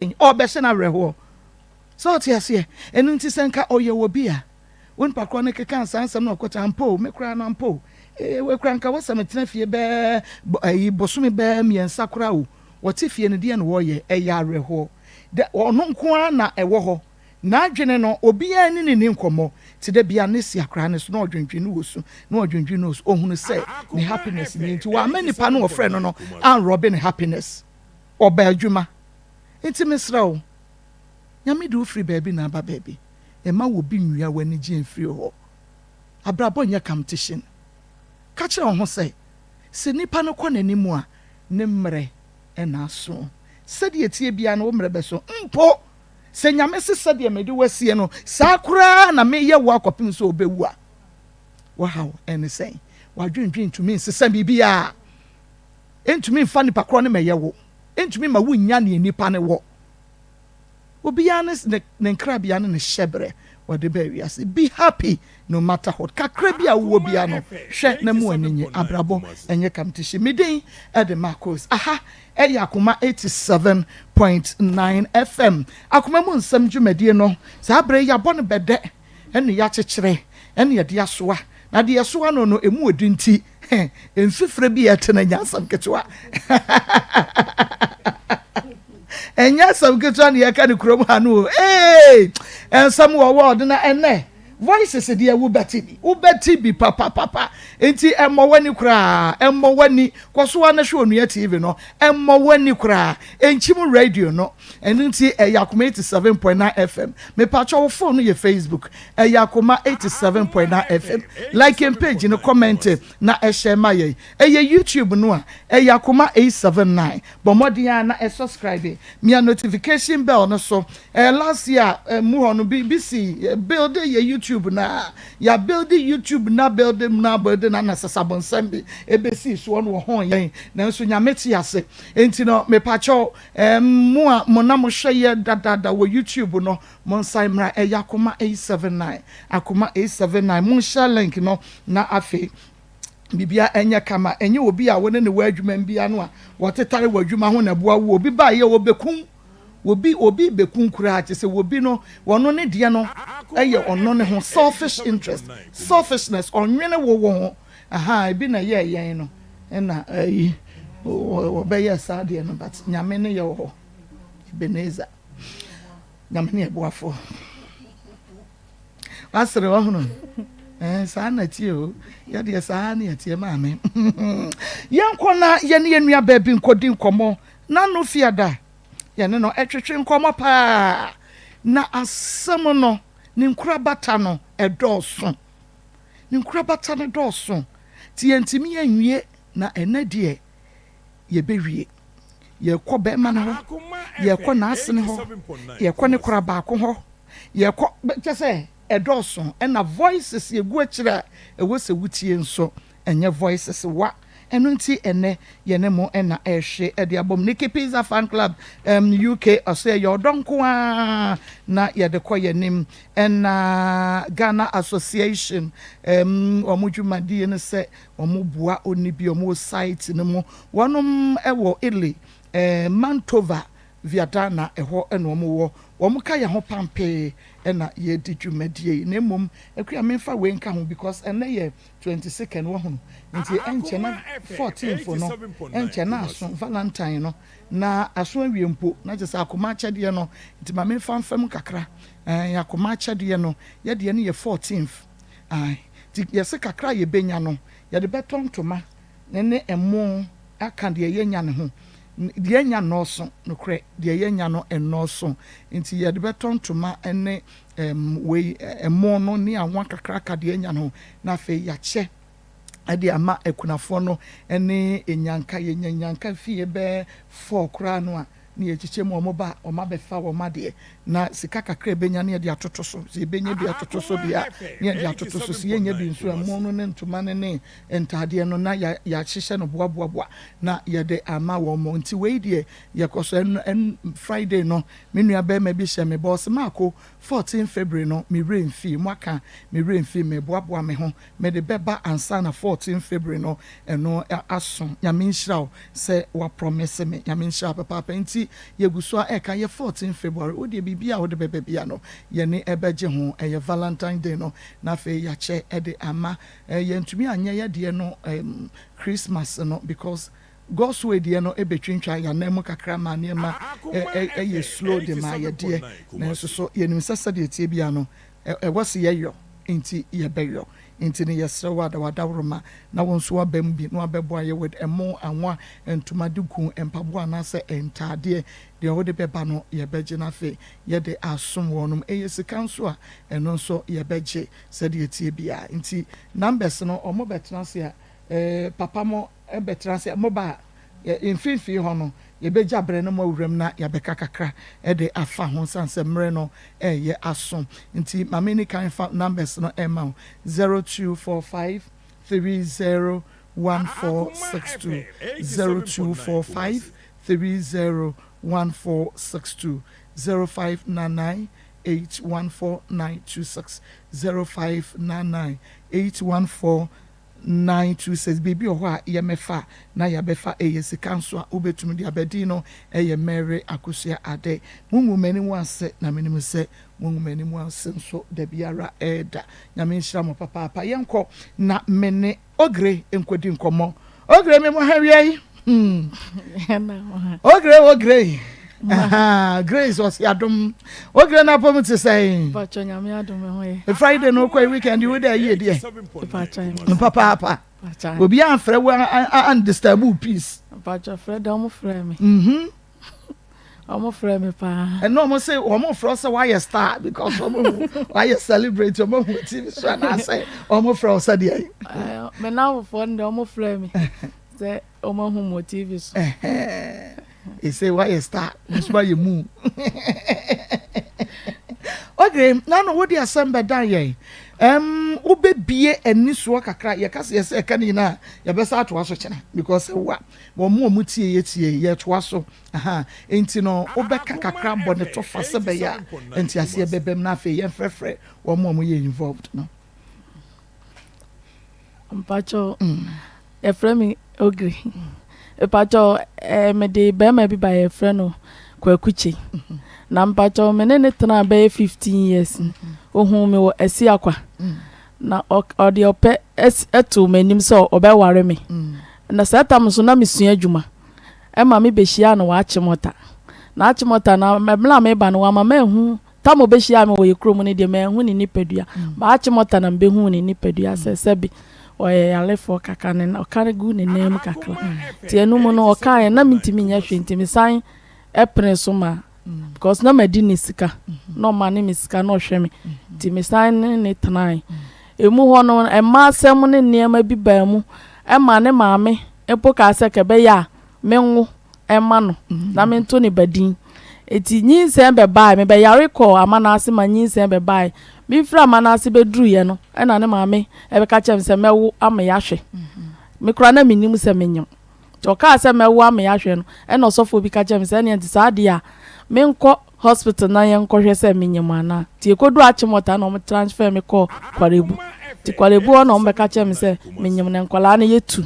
Ɔrebɛhyɛ no awerɛhoɔ. Sɛ ɔte aseɛ? Ɛno nti sɛ nka ɔyɛ wɔ bi a, wo nipa korɔ no kekaa saa nsɛm no ɔkɔkyɛ, ampa o, me koraa no ampa o, ee, wei koraa nka wɔsɛ metena fie bɛɛ, ayi, bosome bɛɛ mmiɛnsa koraa o. Wɔte fie no deɛ na wɔreyɛ, ɛyɛ awerɛhoɔ. Dɛ, ɔno nko ara na ɛwɔ hɔ. N'adwene no, obiara ne no nni nkɔmmɔ. Nti da biara ne se akwadaa no so na ɔdwendwen no wɔ su, na ɔdwendwen no wɔ su. Ɔhunu sɛ ne happiness nie nti wamma nipa no ɔfrɛ no no anrɔbe ne happiness. Ɔbaa adwuma. Nti mesrɛ wo, Nyame de wo firi baabi na aba baabi, mma obi nwia w'anigyeɛ mfiri hɔ. Abrabɔ nyɛ competition. Ka kyerɛ wo ho sɛ, sɛ nipa no kɔ n'anim a, ne mmerɛ na aso. Sɛdeɛ ɛteɛ biara no, wo mmerɛ bɛso. Mpo sɛ Nyame se sɛdeɛ mede wo asie no, saa koraa na meyɛ wo akɔpem sɛ wobɛwu a, wohaw ne sɛn? W'adwendwen ntumi nsesa biribiara. Ɛntumi mfa nipa korɔ no mmɛyɛ wo. Ɛntumi mma wonnya nea nipa no wɔ. Obiara ne ne ne nkrabea ne ne hyɛbrɛ wɔde baa wiase. Be happy no matter what. Kakra bi a wowɔ biara no, hwɛ na mu ani nye. Abrabɔ ɛnyɛ kamtihye. Me din de Marcos. Aha ɛyɛ Akoma 87.9 FM. Akoma mu nsɛm dwumadie no, saa berɛ yi yɛabɔ no bɛdɛ ɛne yɛakyekyere ɛne yɛde asoa. Na deɛ yɛsoa no no, ɛmu ɔdi nti, mfifire bi a ɛte no ɛnyɛ asɛm ketewa. Ɛnyɛ asɛm ketewa na yɛka no kurom ha no o. Ee, nsɛm wɔ wɔɔdo na ɛnɛ voices deɛ wobɛte bi, wobɛte bi papapapa. Nti ɛmmɔ w'ani koraa, ɛmmɔ w'ani. Kɔ so ara na hwɛ Onua TV no, ɛmmɔ w'ani koraa. Ɛnkyim radio no. Ɛno nti ɛyɛ Akoma 87.9 FM. Mepakyɛ wo phone no yɛ Facebook. Ɛyɛ Akoma 87.9 FM. Like yɛn page no, comment na ɛhyɛ ma yɛn. Ɛyɛ YouTube no a, ɛyɛ Akoma 879. Bɔ mmɔden ara na subscribe. Mia notification bell no so. Ɛɛ last year mu hɔ no bi bi si build yɛ YouTube na ya build YouTube na build na build na na sasabonsɛm bi ebesi soɔ no wɔ ho yɛn. Nanso Nyame te ase. Enti no mepakyɛw ɛɛ mo a mo na mo hwɛ yɛ dadaada wɔ YouTube no, monsan mmra. Ɛyɛ Akoma 879. Akoma 879. Monhyɛ link no na afei biribiara ɛnyɛ kama. Ɛnyɛ obi a wo ne no wɔ adwuma mu biara no a wɔtetare wɔ adwuma ho na ɛboa wo. Obi baeɛ ɔbɛkum obi, obi bɛkum koraa kyerɛ sɛ obi no ɔno ne deɛ no ɛyɛ ɔno ne ho selfish interest, selfishness, ɔnwene wo wo ho. Aha, ebi na ɛyɛɛ yɛn no ɛna ɛyi wɔbɛyɛ saa deɛ no, but Nyame ne yɛ wɔ hɔ. Ebenezer, Nyame ne yɛ boafoɔ. Wasere ɔhono. Eh, saa na tie o. Yɛdeɛ saa ne yɛteɛ maame. Yɛnkɔ na yɛne yɛn nua baabi nkɔdi nkɔmmɔ. N'ano fiada. Yɛne no ɛtwetwe nkɔmmɔ paa. Na asɛm no, ne nkorabata no ɛdɔɔso. Ne nkorabata no dɔɔso. Nti yɛntumi anwie na ɛnɛ deɛ yɛbɛwie. Yɛkɔ bɛrima no hɔ, yɛkɔ n'asene hɔ, yɛkɔ ne kora baako hɔ, yɛkɔ kyɛ sɛ ɛdɔɔso. Ɛna voices yɛgu akyire a ɛwɔ sɛ wotie nso ɛnyɛ voices wa. Ɛno nti ɛnɛ yɛne mo ɛna ɛhwe ɛde abom. Nikki Pizza Fan Club UK ɔsɛ ɛyɛ ɔdɔ nko ara na yɛde kɔ yɛnim. Ɛna Ghana Association wɔn dwumadie no sɛ wɔn boa oni bi wɔn wɔ site no mu. Wɔnom ɛwɔ Italy, Mantova Viadana ɛhɔ ɛna wɔn wɔ. Wɔn ka yɛn ho pampee ɛna yɛdi dwumadie yi. Na mmom akua memfa wei nka ho because ɛnɛ yɛ 22nd wɔ ho nti ɛnkyɛ na 14th no ɛnkyɛ na aso Valentine no na aso awie mpo na kyerɛ sɛ akoma akyɛdeɛ no nti ma memfa mfam kakra. Akoma akyɛdeɛ no yɛdeɛ no yɛ 14th. Nti yɛsɛ kakra a yɛbɛnya no yɛde bɛtɔ ntoma ne ne ɛmo aka deɛ yɛnya ne ho. Deɛ yɛnya nnɔɔso nokorɛ, deɛ yɛnya no nnɔɔso nti yɛde bɛtɔ ntoma ne wei ɛmo no ne anwa kakra aka deɛ yɛnya no ho na afei yɛakyɛ ɛde ama akunafoɔ no ne enyanka. Yɛnya nyanka fie bɛɛ 4 koraa no a ne yɛkyekyɛ mu wɔn ba wɔn abɛfa wɔn adeɛ na sika kakra ebenya ne yɛde atoto so. Sɛ yɛbɛnya bi atoto so deɛ a ne yɛde atoto so, sɛ yɛnya bi nso ɛmo no ne ntoma no ne ntaadeɛ no na yɛahyehyɛ no boaboaboa na yɛde ama wɔn mo. Nti wei deɛ yɛkɔ so ɛn Friday no me nua bɛrima bi hyɛ me bɔ ɔsɛ maako 14 February no me werɛ mfi mo aka me werɛ mfi me boaboa me ho mede bɛba ansa na 14 February no ɛno aso. Nyame nhyira wo sɛ wa promise me. Nyame nhyira wo papaapa. Nti Nti yɛgu so a ɛka yɛ 14 February. Wo deɛ biribi a wode bɛba bia no yɛne ɛbɛgye ho. Ɛyɛ Valentine Day no na afei yɛakyɛ ɛde ama. Yɛntumi anyɛ yɛ deɛ no Christmas no because God's way deɛ no ɛbɛtwintwa yɛanan mu kakra ma nneɛma ɛyɛ slow de ma yɛdeɛ. Nanso so yɛnim sɛ sɛdeɛ tie bia no ɛwɔ sɛ yɛyɔ nti yɛbɛyɔ. Nti no yɛsrɛ wo ada wadaworoma na wo nso waba mu bi na wabɛboa yɛ with ɛmo, anwa, ntoma de gu, mpaboa anaasɛ ntaadeɛ. Deɛ wode bɛba no yɛbɛgye no afei yɛde asom wɔnom. Ɛyɛ sika nso a ɛno nso yɛbɛgye sɛdeɛ tie biara. Nti numbers no ɔmo bɛtena ase a papa mo bɛtena ase a moba a mfimfini hɔ no yɛbɛgya berɛ no mu awuram na yɛabɛka kakra ɛde afa ho nsan sɛ mmerɛ no ɛyɛ aso. Nti maame ni kan fa numbers no ɛma wo: 0245 30 1462, 0245 30 1462, 0599 814 926, 0599 814 926. Biribi wɔ hɔ a yɛmɛfa na yɛabɛfa. Ɛyɛ sika nso a wobɛtumi de abɛdi no. Ɛyɛ Mary Akosua Ade. Mungu m'anim ase na menim sɛ mungu m'anim ase nso da biara ɛɛda. Nyame nhyira mo papaapa. Yɛnkɔ na mene Ogre nkɔdi nkɔmmɔ. Ogre, me mo ha wia yi. Ogre, Ogre. Aha, Grace ɔsi adom. Ogre na apɔm te sɛn? Mpakyɛ, Nyame adom, ho yɛ. Friday no kɔ weekend wo dɛ yie deɛ. Mpakyɛ. Papaapa. Mpakyɛ. Obi amfrɛ wo andisturb wo peace? Mpakyɛ, frɛ dɛ ɔmo frɛ me. Ɔmo frɛ me paa. Ɛna ɔmo sɛ ɔmo frɛ sɛ wayɛ star because ɔmo hu wayɛ celebrate, ɔmo hu TV so, anaasɛ ɔmo frɛ wo sɛ deɛ? Ɛɛ, me nanfofoɔ no deɛ, ɔmo frɛ me sɛ ɔmo ahu mo TV so. Ɛsɛ wayɛ star nso ayɛ mu. Okay, nano wode asɛm bɛda yɛn wobɛbie ani soɔ kakra. Yɛka sɛ yɛsɛ ɛka no nyinaa yɛbɛsa atoa so kyena because wa wɔn mu a wɔn tie yɛ tie yɛtoa so aha. Nti no wobɛka kakra bɔ ne tɔfa sɛ bɛyɛ a nti aseɛ bɛbɛm na afei yɛmfrɛfrɛ wɔn mu a wɔyɛ involved no. Mpakyɛ, yɛfrɛ me Ogre. Mpakyɛ, mede bɛrima bi ba, yɛfrɛ no Kwaku Kye. Na mpakyɛ, me ne ne tena bɛyɛ 15 years. Ohun mi wɔ Asiakwa na ɔde ɔpɛ ɛto m'anim sɛ ɔbɛware me. Na saa tam nso na mesua adwuma ɛma me bɛhyia no wɔ Achimota. Na Achimota na mmerɛ a meba no, wama mahu tam obɛhyia me wɔ yɛ kurom no deɛ, mahu ne nipadua ba. Achimota na mbɛhu ne nipadua sɛ sɛbi ɔyɛ yarefoɔ kakra ne na ɔka gu ne nan mu kakra. Nti ɛno mu no ɔkaeɛ na mentumi nyɛ hwee, nti mesan ɛpene so ma because na madi ne sika na ɔma ne me sika na ɔhwɛ me, nti mesan ne ne tenae. Emu hɔ no, ɛma asɛm ne nneɛma bi baa mu ɛma ne maame mpo kaa sɛ kɛbɛyɛ a menwo ɛma no na mento ne badin. Eti nyinsɛn bɛbae, mebɛyare kɔɔ Amana ase ma nyinsɛn bɛbae. Mefiri Amana ase bɛduruyɛ no, ɛna ne maame ɛbɛka kyerɛ me sɛ mɛwo ama yɛahwɛ me koraa na menim sɛ menyam. Nti ɔkaa sɛ mɛwo ama yɛahwɛ no, ɛna ɔsɔfoɔ bi ka kyerɛ me sɛ ɛneɛ nti saa adeɛ a menkɔ hospital na yɛnkɔhwɛ sɛ menyam anaa. Nti yɛkɔdu Achimota na ɔmo transfer me kɔɔ Korle Bu. Nti Korle Bu hɔ na ɔmo bɛka kyerɛ me sɛ menyam na nkɔlaa no yɛtu,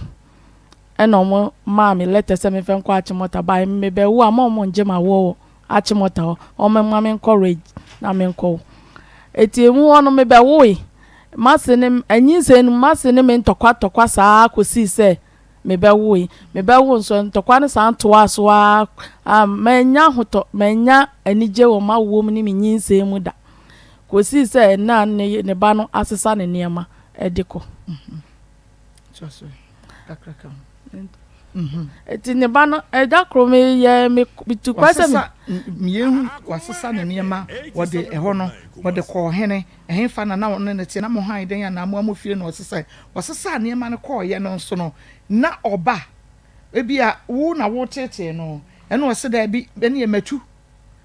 ɛna ɔmo maa me letter sɛ memfɛ nkɔ Achimota. Ba mebɛwo a ma ɔmo ngye ma awoɔ wɔ Achimota hɔ, ɔmo ma menkɔ Ridge na menkɔwo. Eti emu hɔ no mebɛwoe mase ne anyinsɛn no mase ne me ntɔkwa tɔkwa saa kɔsii sɛ mebɛwoe. Mebɛwo nso, ntɔkwa no saa ntoa so a a manya ahotɔ, manya anigye wɔ m'awoɔ mu ne me nyinsɛn mu da kɔsii sɛ ɛna ne ba no asesa ne nneɛma ɛde kɔ. Toa so kakra ka ho. Eti ne ba no ɛda koro meyɛ me metu kwan sɛ me Wasesa mmienu, wasesa ne nneɛma wɔde ɛhɔ no wɔde kɔɔ hene ɛhefa na na ɔne ne te na mo han den anaa mo amu fie na ɔsesa ɔsesa nneɛma no kɔɔyɛ no nso no na ɔba ebi a wo na wo tetee no, ɛna ɔsɛ daabi, ɛne yɛ matu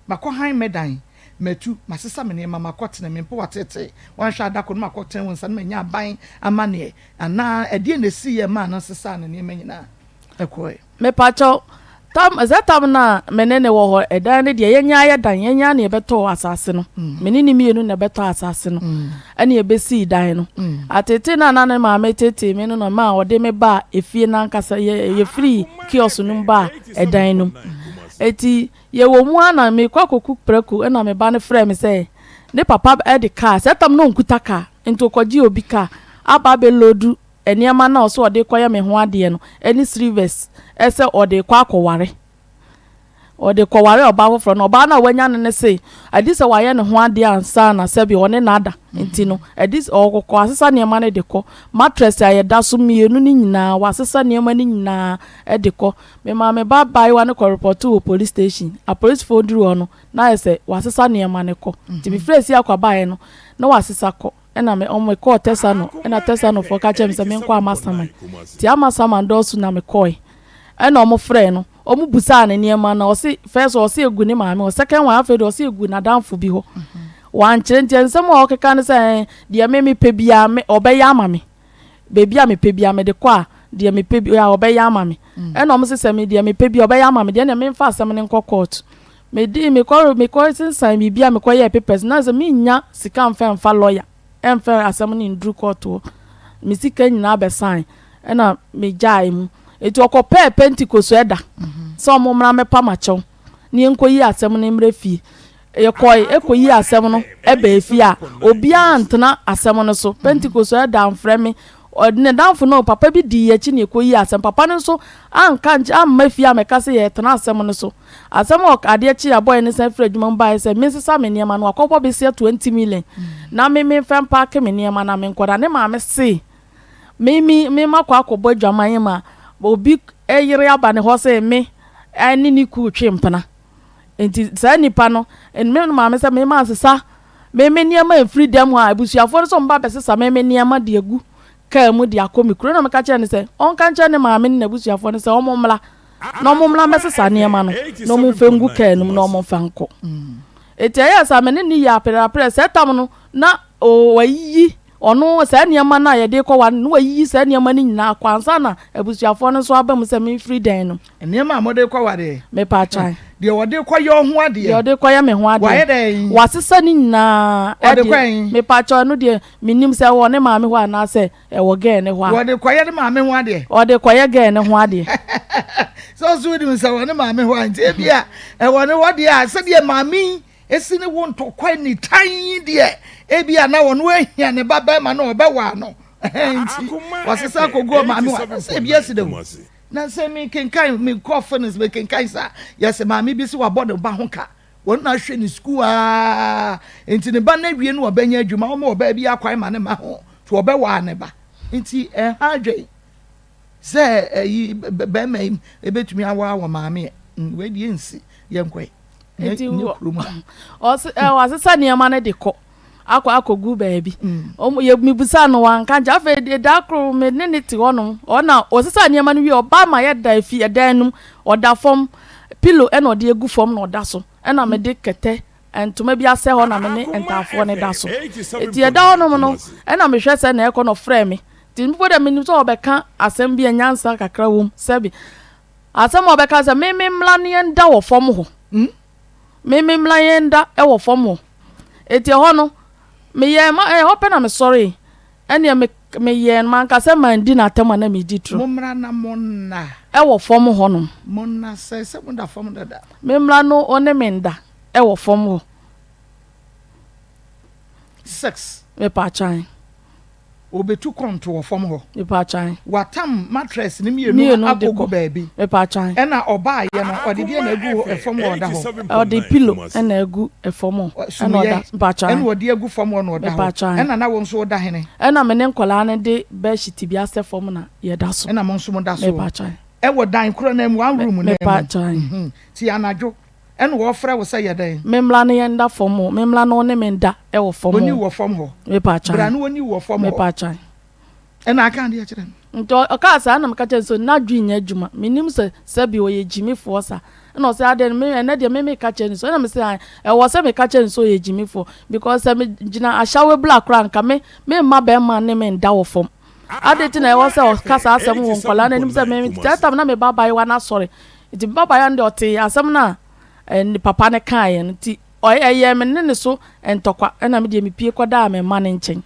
makɔ han mɛdan matu masesa me nneɛma makɔ tena me mpo watete wanhwɛ adako no makɔ tena wo nsa no manya aban amanneɛ anaa ɛdeɛ na esi yɛ maa no sesa ne nneɛma nyinaa ɛkɔɛ? Mepakyɛw, tam sɛ tam na me ne ne wɔ hɔ, ɛdan no deɛ yɛnya ayɛ dan, yɛnya ne yɛbɛtɔ asase no. Me ne ne mmienu na ɛbɛtɔ asase no ɛne yɛbɛsii dan no. Atete na na ne maame tete me no na ma ɔde me baa efie n'ankasa. Yɛ yɛfiri kiosk no mu baa ɛdan no mu. Eti yɛwɔ mu ara na mekɔ akɔku prako ɛna me ba no frɛɛ me sɛ ne papa de kaa, saa tam no ɔnkuta kaa, nti ɔkɔgyee obi kaa aba abɛloodu nneɛma no a ɔsɛ ɔde rekɔyɛ me ho adeɛ no ne silvers sɛ ɔde rekɔ akɔware. Ɔde kɔware ɔbaa foforɔ no, ɔbaa no a wanya no no se adi sɛ wayɛ ne ho adeɛ ansa na sɛbi ɔne no ada nti no, adi sɛ ɔkɔ asesa nneɛma no de kɔ. Mattress a yɛda so mmienu no nyinaa, wasesa nneɛma no nyinaa de kɔ. Memaa me ba abaayewa no kɔ repɔtoo wɔ police station. Apolisifoɔ duruu hɔ no, na ayɛ sɛ wasesa nneɛma no kɔ. Nti mefiri Asiakwa baeɛ no, na wasesa kɔ. Ɛna me ɔmo mekɔɔ Tɛsano, ɛna Tɛsanofoɔ ka kyerɛɛ me sɛ menkɔ Amasaman. Nti Amasaman dɔɔso na mekɔɔe. Ɛna ɔmo frɛɛ no, ɔmo busaa no nneɛma na ɔse first one ɔse egu ne maame hɔ, second one afei deɛ ɔse egu n'adamfo bi hɔ. Wankyerɛ nti nsɛm a ɔkeka ne sɛ ɛɛ deɛ me mepɛ biara me ɔbɛyɛ ama me. Baabi a mepɛ biara mede kɔ a deɛ mepɛ biara ɔbɛyɛ ama me. Ɛna ɔmo se sɛ me deɛ mepɛ biara ɔbɛyɛ ama me deɛ ɛneɛ memfa asɛm no nkɔ court. Mede mekɔ mekɔ sensan biribi a mekɔ yɛɛ papers na sɛ mennya sika mfa mfa lawyer ɛmfa asɛm no nduru court hɔ. Me sika nyinaa bɛsae ɛna megyae mu. Eti ɔkɔ pɛɛ Pentecost ɛda sɛ ɔmo mmra mmɛpa m'akyɛw na yɛnkɔ yi asɛm no mmrɛ fie. Yɛkɔe ɛkɔ yi asɛm no ɛbaa fie a obiara antena asɛm no so. Pentecost ɛda amfrɛ me. Ne damfo no papa bi dii yɛn akyi na yɛkɔ yii asɛm. Papa no nso anka nkyɛ amma fie ammɛka sɛ yɛretena asɛm no so. Asɛm a adeɛ kyee a bɔe no san firi adwuma mu baeɛ sɛ mensesa me nneɛma no, wakɔbɔ besia 20 million na me memfa mpaake me nneɛma na menkɔ. Na ne maame se me me me makɔ akɔbɔ adwaman ma obi yere aba ne hɔ sɛ me ne ne kuu twe mpena. Nti saa nipa no, me maame sɛ me mansesa me me nneɛma mfiri dɛm hɔ a, abusuafoɔ no sɛ wɔn ba bɛsesa me me nneɛma de agu kaa mu de akɔ me kuro. Na meka kyerɛ no sɛ ɔnka nkyerɛ ne maame ne n'abusuafoɔ no sɛ wɔn mmra na wɔn mmra mmɛsesa nneɛma no na wɔn mfa ngu kaa no mu na wɔn mfa nkɔ. Eti ɛyɛ saa me ne no yɛ apereaperɛ sɛ tam no na wayiyi ɔno saa nneɛma no a yɛde kɔ wa no na wayiyi saa nneɛma no nyinaa kɔ ansa na abusuafoɔ no nso aba mu sɛ memfiri dan no mu. Nneɛma a mode kɔ ware. Mepatwan. Deɛ wɔde kɔyɛ wo ho adeɛ. Deɛ ɔde kɔyɛ me ho adeɛ. Wayɛ dɛn? Wasesa ne nyinaa. Ɔde kɔ ɛn? Mepatwa ɛno deɛ menim sɛ ɛwɔ ne maame hɔ anaasɛ ɛwɔ gɛɛ ne hɔ a. Wɔde kɔyɛ ne maame ho adeɛ. Ɔde kɔyɛ gɛɛ ne ho adeɛ. Sɛ ɔso wonim sɛ wɔ ne maame hɔ a nti ebi a ɛwɔ ne hɔ deɛ a sɛdeɛ maame yi esi ne wo ntɔkwa nitan yi deɛ ebi a na wɔn ahia ne ba bɛrima no ɔbɛwaa no nti wɔsesa akɔgu ɔmaame hɔ sɛ ebi asi dɛ o. Na sɛ mekenkan, mekɔ Phoenix mekenkan saa, yɛsɛ maame bi sɛ wabɔ ne ba ho ka. Wɔn na ahwɛ ne sukuu aa, nti ne ba no awie no ɔbɛnya adwuma, wɔn ɔbaa bi akwan ma ne ma ho, nti ɔbɛwaa ne ba. Nti ɛha adwen sɛ ɛyi bɛrima yi ebetumi awaa wɔ maame ɛ, wei deɛ nsi yɛnkɔe. Nti ɔsesa nneɛma no de kɔ. akɔ akɔgu baabi. Ɔmo yɛ mebusaa no wanka nkyɛ. Afei de da koro me ne ne te hɔnom. Ɔna ɔsesa nneɛma no wie ɔba ma yɛda efi ɛdan no mu. Ɔda fam pillow ɛna ɔde egu fam na ɔda so. Ɛna mede kɛtɛ ntoma bi asɛ hɔ na me ne ntaafoɔ no da so. Eti yɛda hɔnom no ɛna mehwɛ sɛ na ɛkɔ na ɔfrɛ me. Nti mpo dɛ menim sɛ ɔbɛka asɛm bi a nyansa kakra wom sɛbi asɛm a ɔbɛka sɛ me me mmla ne yɛnda wɔ fam hɔ. Me me mmla yɛn da wɔ fam hɔ. Enti ɛhɔ no, meyɛɛ ma ɛhɔ pɛ na mesɔree. Ɛnneɛ me meyɛɛ no manka sɛ mandi no atɛm a na meredi turo. Mommra na monna. Wɔ fam hɔnom. Monna sɛ sɛ moda fam dada. Memmra no wo ne me nda wɔ fam hɔ. 6. Mepatwan. Obetu kɔnto wɔ fam hɔ. Mepatwan. Watam mattress no mmienu akɔgu baabi. Mepatwan. Ɛna ɔbaayɛ no ɔde deɛ na agu fam hɔ ɔda hɔ. Ɔde pillow ɛna agu fam hɔ. Ɛna ɔda. Mepatwan. Ɛna ɔde agu fam hɔ na ɔda hɔ. Mepatwan. Ɛna na wo nso woda hene? Ɛna me ne nkwadaa no de bedsheet bi asɛ fam na yɛda so. Ɛna mo nso moda so. Mepatwan. Ɛwɔ dan korɔ no mu, one room no mu. Mepatwan. Ti anadwo Ɛna wɔfrɛ wo sɛ yɛ dɛn? Me mmra ne yɛn da fam o. Me mmra na wo ne me nda wɔ fam o. Ɔni wo wɔ fam hɔ. Mepa kyan. Bra na ɔni wo wɔ fam hɔ. Mepa kyan. Ɛna aka adeɛ kyerɛ no. Nti ɔkaa saa na meka kyerɛ no sɛ n'adwene nyɛ adwuma. Menim sɛ sɛbi ɔyɛ gyimifoɔ sa. Ɛna ɔsɛ adɛn me ɛnɛ deɛ me meka kyerɛ no so. Ɛna mese ae ɛwɔ sɛ meka kyerɛ no sɛ ɔyɛ gyimifoɔ because sɛ megyina ahyawe bla koraa nka me memma bɛrima ne me nda wɔ fam. Adɛn nti na ɛwɔ sɛ ɔka saa asɛm wɔ nkwadaa no anim sɛ me saa tam na me ba abaayewa no asɔre. Nti me babaayewa no deɛ ɔtee asɛm no a ne papa no kaeɛ no nti ɛyɛɛ me ne ne so ntɔkwa ɛna me deɛ mepie kɔdaa me mma no nkyɛn.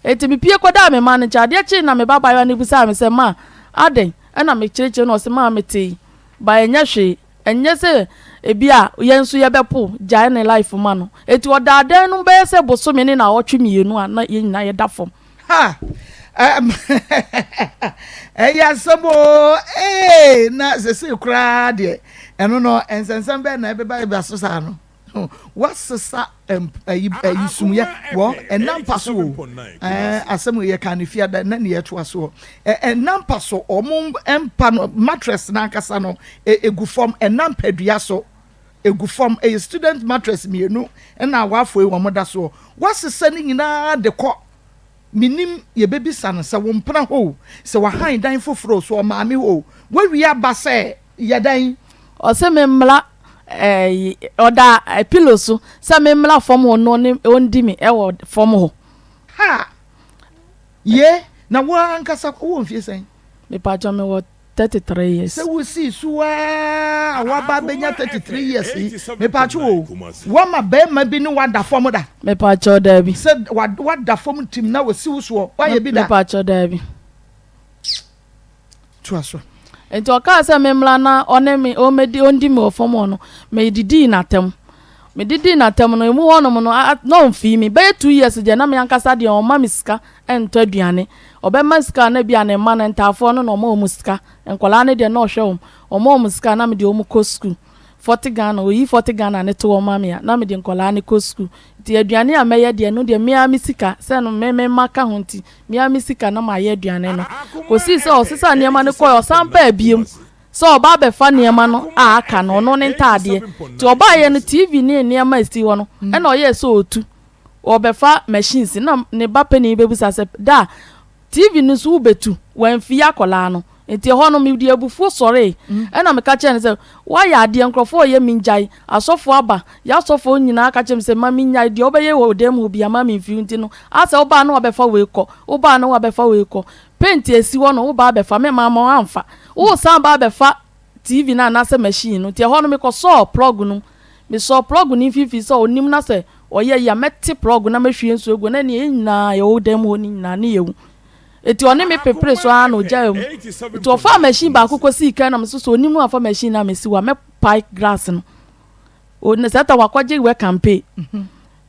Nti mepie kɔdaa me mma no nkyɛn adeɛ kyee na me babaayewa no bisaa me sɛ ma adɛn ɛna mekyerɛkyerɛ no ɔse maa metee ba ɛnyɛ hwee. Ɛnyɛ sɛ ebi a yɛn nso yɛbɛpo gyae ne life ma no. Enti ɔdaa dan no mu bɛyɛ sɛ bosome ne naawɔtwe mmienu a na yɛn nyinaa yɛda fam. Ha! Ɛyɛ asɛm oo, ee, na sesei koraa deɛ, ɛno no, nsɛnsɛm bɛn na ɛbɛba ɛba so saa no? Wasesa ayi ayi sumyɛ wɔ ɛna mpa so o. Ɛɛ asɛm yɛ kan ne fiada na ne yɛtoa soɔ. Ɛna mpa so wɔn mpa no mattress n'ankasa no egu fam ɛna mpadua so egu fam ɛyɛ student mattress mmienu ɛna awaafo yi wɔn da soɔ. Wasesa ne nyinaa de kɔ. Menim yɛbɛbisa no sɛ wo mpena hɔ o sɛ wahan dan foforɔ o sɛ ɔmaame hɔ o wawie aba sɛ yɛ dɛn. Ɔse me mmra ɛɛ ɔda pillow so sɛ me mmra fam hɔ na ɔne ɔndi me ɛwɔ fam hɔ. Ha! Ye, na wo ankasa wowɔ mfie sɛn? Mepakyɛw mewɔ 33 years. Sɛ wosii so ara a woaba abɛnya 33 years yi, mepakyɛw o, woama barima bi ne wo ada fam da? Mepakyɛw daabi. Sɛ wada fam tim na wasi wo soɔ, woayɛ bi da? Mepakyɛw daabi. Toa so. Enti ɔkaa sɛ memmra na ɔne me ɔmmɛdi ɔndi me wɔ fam hɔ no, medidii n'atɛm. Medidii n'atɛm no, emu hɔnom no, na ɔmfii me. Bɛyɛ 2 years deɛ na me ankasa deɛ ɔmma me sika ntɔ aduane. Ɔbɛma sika a na ebia ne mma no, ntaafoɔ no na ɔma wɔn sika. Nkwadaa no deɛ na ɔhwɛ wɔn. Ɔma wɔn sika a na mede wɔn kɔ sukuu. Forty Ghana, ɔyi forty Ghana no to hɔ ma me a, na mede nkwadaa no kɔ sukuu. Nti aduane a mɛyɛ deɛ, ɛno deɛ me ara me sika, sɛ no me me mma ka ho nti, me ara me sika na mayɛ aduane no. Kɔsii sɛ ɔsesaa nneɛma no kɔeɛ, ɔsan baa bio sɛ ɔreba abɛfa nneɛma no a aka no, ɔno ne ntaadeɛ. Nti ɔbaeɛ no, TV ne nneɛma a ɛsi hɔ no, ɛna ɔyɛɛ sɛ ɔretu. Ɔrebɛfa machines. Na ne ba panin bɛbisa sɛ, Da, TV no nso wobɛtu? Wamfii akwadaa no. Nti ɛhɔ no mede abufuo sɔree. Ɛna meka kyerɛɛ no sɛ, Woayɛ adeɛ, nkurɔfoɔ reyɛ mengyae. Asɔfoɔ aba. Yɛn asɔfoɔ nyinaa ka kyerɛ me sɛ mma mennyae. Deɛ wobɛyɛ wɔ dan mu hɔ biara, mma memfiri wo. Nti no, asɛ wobaa na woabɛfa wei kɔ, wobaa na woabɛfa wei kɔ. Paint a ɛsi hɔ no, wobaa abɛfa, me mamma woamfa. Woresan ba abɛfa TV no anaasɛ machine no. Nti ɛhɔ no mekɔsɔɔ plug no mu. Mesɔɔ plug no mfimfini sɛ ɔnim na sɛ ɔyɛ yie a, mɛte plug no na mahwie nsuo agu hɔ na ɛnneɛ yɛn nyinaa yɛwɔ dan mu hɔ no nyinaa ne yɛawu. Enti ɔne me peperee so ara na ogyaee mu. Enti ɔfaa machine baako kosii kan na me nso sɛ onim no amfa machine no ammesi hɔ a, mɛpae grass no. O, na saa ta wakɔgye work and pay.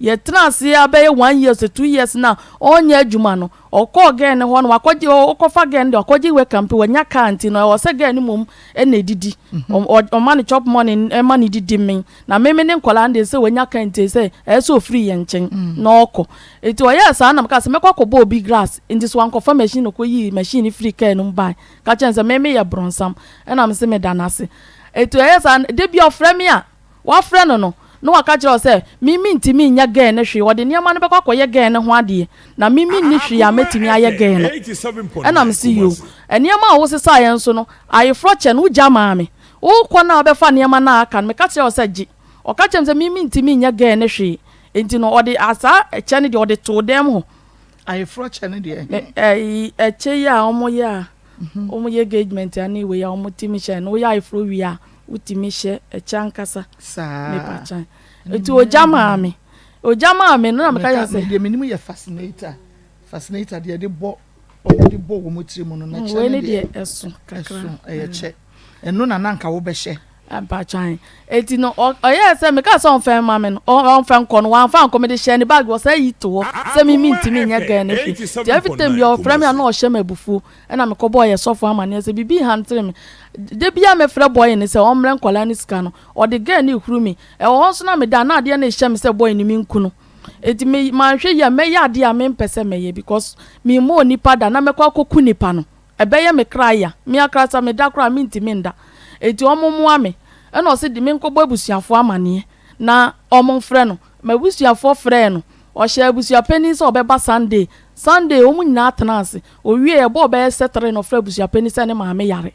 Yɛtena ase ara bɛyɛ one year sɛ 2 years na ɔnyɛ adwuma no, ɔkɔɔ girl no hɔ no wakɔgye, ɔkɔfa girl no deɛ wakɔgye work and pay, wanya car nti no ɛwɔ sɛ girl no mmom na ɛdidi. Ɔma no chop money ma no didi men. Na me me ne nkwadaa no deɛ sɛ wanya car nti sɛ ɛyɛ sɛ ɔfiri yɛn nkyɛn na ɔkɔ. Nti ɔyɛɛ saa na mekaa sɛ mɛkɔ akɔbɔ obi grass. Nti sɛ wankɔfa machine no kɔyii machine no firii car no mu bae ka kyerɛɛ no sɛ me meyɛ bronsam ɛna mese meda no ase. Nti ɔyɛɛ saa no da bi ɔfrɛ me a wafrɛ no no na waka kyerɛ wo sɛ me mentumi nyɛ girl no hwee ɔde nneɛma no bɛkɔ akɔyɛ girl no ho adeɛ na me menni hwee a mɛtumi ayɛ girl no. Ɛna mese yoo. Nneɛma a wosesaeɛ nso no ayeforɔ kyɛ no wogya maa me. Wokɔ no a wobɛfa nneɛma no a aka no meka kyerɛɛ wo sɛ gye. Ɔka kyerɛɛ me sɛ me mentumi nyɛ girl no hwee. Enti no ɔde a saa ɛkyɛ no deɛ ɔde too dɛm hɔ. Ayeforɔ kyɛ no deɛ ɛhe? Ɛyi ɛkyɛ yi a wɔyɛ a wɔyɛ engagement ne wei a wɔtumi hyɛ no woyɛ ayeforɔ wie a wotumi hyɛ ɛkyɛ ankasa. Saa. Mepa kyɛn. Eti ogya maa me. Ogya maa me no na meka kyerɛ sɛ. Deɛ menim yɛ fascinator. Fascinator deɛ yɛde bɔ wɔde bɔ wɔn tiri mu no na kyɛ no deɛ. Wei ne deɛ ɛso kakra. Ɛso ɛyɛ kyɛ. Ɛno na na anka wobɛhyɛ. Mpakyɛ ahe. Enti no ɔyɛɛ sɛ mekaa sɛ ɔmfa mma me no, ɔmfa nkɔ no, wamfa ankɔ, mede hyɛɛ ne bag, ɔsan yi to hɔ sɛ me mentumi nyɛ girl no hwee. Nti every time biara ɔfrɛ me a na ɔhyɛ me abufuo, ɛna mekɔbɔɔ yɛ sɔfo amaneɛ sɛ biribi hantere me. Da biara mɛfrɛ boy no sɛ ɔmmrɛ nkwadaa no sika no, ɔde girl no rehuru me. Ɛwɔ hɔ nso na meda a na adeɛ no rehyɛ me sɛ boy no menku no. Enti me manhwɛ yie a mɛyɛ adeɛ a mempɛ sɛ mɛyɛ because memmɔɔ nipa da na mɛkɔ akɔku nipa no. Ɛbɛyɛ me kra ya. Me akrasa meda koraa a mentumi nda. Enti wɔmmoa me. Ɛna ɔse de menkɔbɔ abusuafoɔ amaneɛ na wɔmfrɛ no. M'abusuafoɔ frɛɛ no. Ɔhyɛɛ abusuapanin sɛ ɔbɛba Sunday. Sunday wɔn nyinaa tenaa ase. Ɔwieeɛ ɛbɔɔ bɛyɛ sɛ three na ɔfrɛɛ abusuapanin sɛ ne maame yare.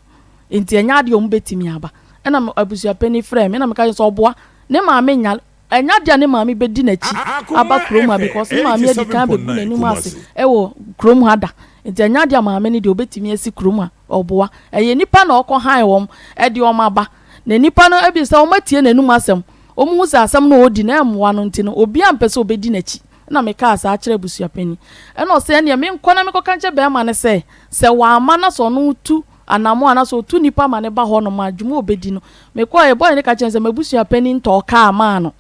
Enti ɛnyɛ adeɛ a wɔbɛtumi aba. Ɛna abusuapanin frɛɛ me na meka kyerɛɛ no sɛ ɔboa. Ne maame nyare. Ɛnyɛ adeɛ a ne maame bɛdi n'akyi aba kurom ha because ne maame adi kan abɛgu n'anim ase wɔ kurom ha da. Nti ɛnyɛ adeɛ a maame no deɛ ɔbɛtumi asi kurom ha. Ɔboa. Ɛyɛ nnipa na ɔkɔ han wɔn de wɔn aba. Na nnipa no ebi sɛ wɔatie n'anum asɛm, wɔhu sɛ asɛm no a ɔredi no ɛmmoa no nti no, obiara mpɛ sɛ ɔbɛdi n'akyi. Ɛna mekaa saa kyerɛɛ abusuapanin. Ɛna ɔse ɛneɛ menkɔ na menkɔka nkyerɛ barima no sɛ, sɛ wamma na sɛ ɔno tu. anammɔn anaasɛ ɔtu nnipa ma no ba hɔnom a, dwuma a ɔbɛdi no. Mekɔeɛ, boy no ka kyerɛɛ me sɛ m'abusua panin tɔɔ kaa maa no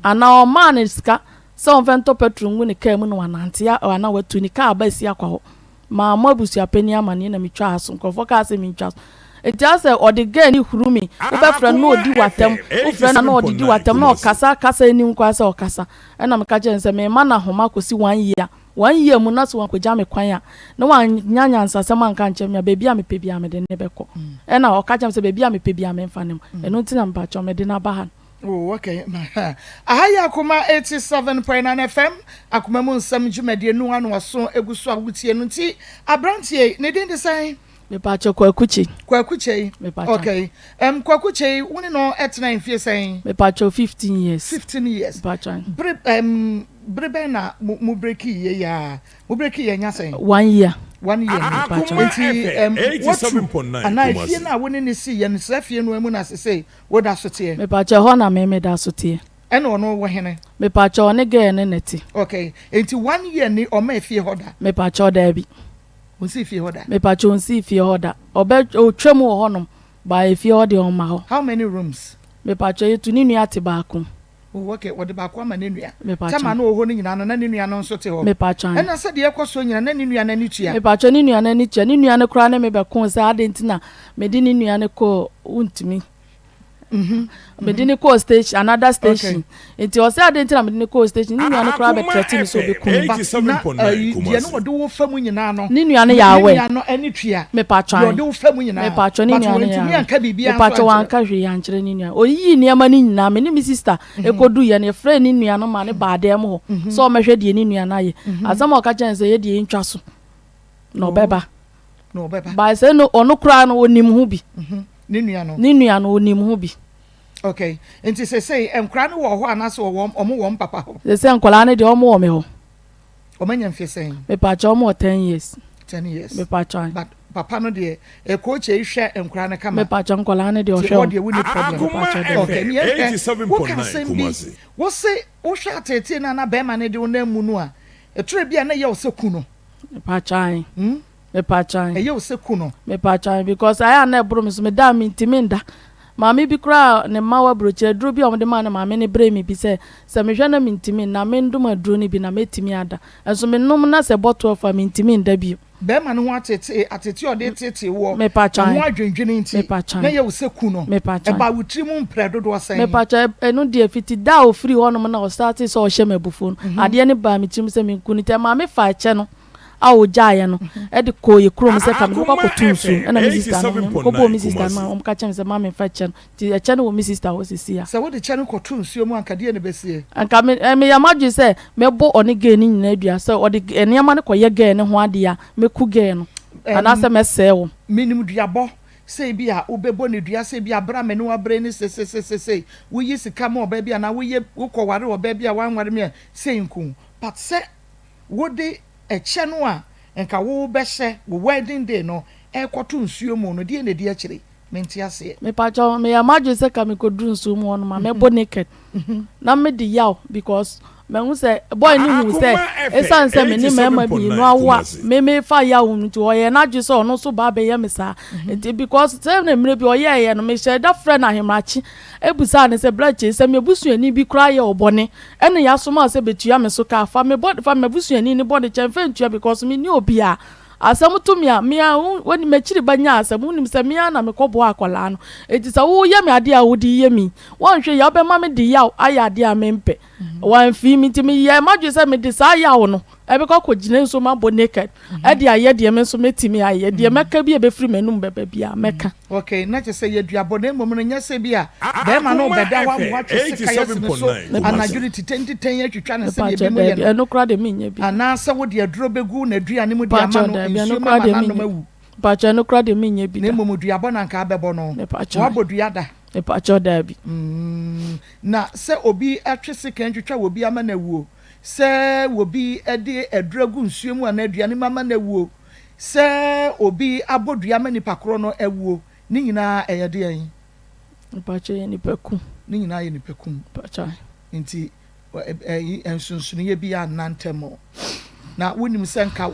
anaa ɔmaa no sika sɛ ɔmfa ntɔ petrol ngu ne kaa mu na wanante anaa watu ne kaa aba asi akwa hɔ. Mammɔ abusua panin amanneɛ na metwaa so. Nkurɔfoɔ kaa sɛ mentwa so. Enti asɛ ɔde girl no huru me. Wobɛfrɛ no na ɔdi w'atɛm, wofrɛ no a na ɔdidi w'atɛm na ɔkasa kasa nnim koraa sɛ ɔkasa. Ɛna meka kyerɛɛ no sɛ merema no ahoma kɔsi one year. One year mu na sɛ wankɔgya me kwan a, na wannya nyansasɛm anka ankyerɛ me a, baabi a mepɛ biara mede no bɛkɔ. Ɛna ɔka kyerɛɛ me sɛ baabi a mepɛ biara memfa no mmɔ. Ɛno nti na mepakyɛw mede no aba ha no. Oh, okay. Aha yɛ Akoma 87.9 FM, Akoma mu nsɛm dwumadie no ano aso egu so a wotie no nti, aberanteɛ yi, ne din de sɛn? Mepakyɛw, Kwaku Kyei. Kwaku Kyei. Mepakyɛw. Okay. Um, Kwaku Kyei, wo ne no tena mfie sɛn? Mepakyɛw, 15 years. 15 years. Mepakyɛw. Bere, um, bere bɛn na mo, mo breki yɛ ya? Mo breki yɛ nya sɛn? One year. One year ni. Mepakyɛw. Nti, um, watu, anaa efie no a wo ne ne si yɛ no, saa fie no mu na sesei woda so teɛ? Mepakyɛw, ɛhɔ na me meda so teɛ. Ɛna ɔno wɔ hene? Mepakyɛw, ɔne girl no na ɛte. Okay. Nti one year ni ɔma efie hɔ da? Mepakyɛw, daabi. Onsii fie hɔ da? Mepakyɛw onsii fie hɔ da. Ɔbɛ otwa mu wɔ hɔ nom but efie hɔ deɛ ɔmma hɔ. How many rooms? Mepakyɛw yɛtu ne nua te baako. Oh okay, ɔde baako ama ne nua. Mepakyɛw. Tɛma na ɔwɔ hɔ no nyinaa no na ne nua no nso te hɔ? Mepakyɛw. Ɛna sɛ deɛ ɛkɔ soɔ nyinaa na ne nua no ani tua? Mepakyɛw ne nua no ani tua. Ne nua no koraa ne me bɛkoo sɛ adɛn nti na mede ne nua no kɔɔ wontumi. Mede no kɔɔ station another station nti ɔsɛ adɛn nti na mede no kɔɔ station ne nua no koraa bɛtrɛte me sɛ ɔbɛku me. But na ayi deɛ no wɔde wo fa mu nyinaa no. Ne nua no yɛ awɛ. Ne nua no ani tua. Mepatwa. Deɛ ɔde wo fa mu nyinaa. Mepatwa ne nua no yɛ awɛ. Anka biribiara nso Mepatwa wanka hwee ankyerɛ ne nua. Ɔyiyii nneɛma no nyinaa me ne me sister ɛkɔdu yɛ no yɛfrɛɛ ne nua no ma ne baa dan mu hɔ sɛ ɔmmɛhwɛ deɛ ne nua no ayɛ. Asɛm a ɔka kyerɛ no sɛ yɛ deɛ yɛntwa so na ɔbɛba. Na ɔbɛba. By sɛ no ɔno koraa no ɔnim ho bi. Ne nua no. Ne nua no ɔnim ho bi. Okay. Nti sesei nkwadaa no wɔ hɔ anaasɛ wɔwɔ wɔn wɔ wɔn papa hɔ? Sesei nkwadaa no deɛ wɔn wɔ me hɔ. Wɔn anya mfe sɛn? Mepakyɛ wɔn wɔ ten years. 10 years. Mepakyɛ. But papa no deɛ ɛkɔɔkye yi hwɛ nkwadaa no kama. Mepakyɛ nkwadaa no deɛ ɔhwɛ wɔn. Ti hɔ deɛ wonni problem. Mepakyɛ deɛ. Okay, ne yɛhwɛ woka asɛm bi wose wohwɛ ateetee no a na bɛrima no de wo nam mu no a ɛtore bi a na ɛyɛ wo sɛ ku no. Mepakyɛ ae. Hmm? Mepakyɛ. Ɛyɛ wo sɛ ku no. Mepakyɛ because ayɛ a na ɛboro me so meda a mentumi nda. Maame bi koraa a ne mma wɔ aburokyire aduro bi a wɔde maa ne maame no brɛɛ me bi sɛ sɛ mehwɛ na mentumi nna a mendom aduro no bi na mɛtumi ada. Nso menom na sɛ ɛbɔ 12 a mentumi nda bio. Bɛrima no ho ateetee, ateetee a ɔde reteetee woɔ, Mepakyɛ. ɛho adwendwene nti, Mepakyɛ. na ɛyɛ wo sɛ ku no. Mepakyɛ. Ɛbaa wo tiri mu mprɛ dodoɔ sɛn? Mepakyɛ, ɛno deɛ fiti da a ɔfirii hɔnom na ɔstartee sɛ ɔhyɛ me abufuo no, adeɛ no baa me tirim sɛ menku no nti ɛmaa mefaa ɛkyɛ no a ɔgyaeɛ no de kɔɔ yɛ kurom sɛ ka mede bɛkɔ akɔto nsuo mu ɛna me sista no mekɔbɔɔ me sista no ma wɔka kyerɛ me sɛ ma memfa kyɛ no nti ɛkyɛ no wɔ me sista hɔ sisi a. Sɛ wode kyɛ no kɔto nsuo mu a anka deɛ na ɛbɛsie? Anka me meyɛ m'adwene sɛ mɛbɔ ɔne girl no nyinaa dua sɛ ɔde nneɛma no kɔyɛ girl no ho adeɛ a mɛku girl no anaasɛ mɛsɛe wɔn. Menim duabɔ sɛ ebi a wobɛbɔ no dua sɛ ebi a berɛ a me ne wo abrɛ ni sesesesei woyi sika ma ɔbaa bi anaa woyɛ wokɔware ɔbaa bi a wanware me a sei nko but sɛ Wode ɛkyɛ no a nka wobɛhyɛ wo wedding day no rekɔto nsuo mu no, deɛn na ɛdi akyire? Mente aseɛ. Mepakyɛw, meyɛ m'adwene sɛ ka mekɔduru nsuo mu hɔ nom a mɛbɔ naked na mede yaw because mahu sɛ boy no huu sɛ ɛsiane sɛ me ne mmarima mmienu awo a me mefa yaw mu nti ɔyɛɛ n'adwene sɛ ɔno nso ba abɛyɛ me saa nti because sɛ na mmerɛ bi ɔyɛɛyɛ no mehyɛɛ da frɛ no ahemakye bisaa no sɛ bra kyei sɛ me abusuani bi koraa yɛ wo bɔne Ɛna yasoma wo sɛ betua me so ka fa me bɔ fa m'abusuani no bɔne kyɛ mfa ntua because menni obiaa asɛm to me a me a wonim m'akyiri ba nyaa asɛm wonim sɛ me ara na mekɔ boa akwadaa no enti sɛ woyɛ me adeɛ a wode yɛ me yi woanhwɛ yie a wobɛma me de yaw ayɛ adeɛ a mempɛ wamfii me nti meyɛɛ m'adwene sɛ mede saa yaw no ɛbɛkɔ akɔgyina nsuo mu abɔ naked ɛde ayɛ deɛ me nso mɛtumi ayɛ deɛ mɛka bi a ɛbɛfiri m'anum bɛba biara mɛka. Ok, na kyerɛ sɛ yɛ duabɔ na mmom no nyɛ sɛ bi a bɛrima no rebɛda hɔ ama woatwe sekan asi ne so anadwo no titɛntitɛn atwitwa no sɛdeɛ ebinom yɛ no, Ɛno koraa deɛ menyɛ bi. anaasɛ wode aduro bɛgu n'aduane mu de ama no nsuo mu ama no anom awu. Mpakyɛ ɛno koraa deɛ menyɛ bi Na da. mmom duabɔ na anka abɛbɔ no. Mepakyɛ. Woabɔ dua da? Mepakyɛ daabi. Mm, na sɛ obi twe sekan twitwa obi ama no awuo, sɛ obi de aduro agu nsuo mu anaa aduane mu ama no awuo, Sɛ obi abɔ dua ma nipa korɔ no awuo, ne nyinaa ɛyɛ deɛn? Mpakyɛ yɛ nipa kum. Ne nyinaa yɛ nipa kum. Mpakyɛ. Nti ɛyi nsonsonoeɛ bi anna ntam. Na wonim sɛ nka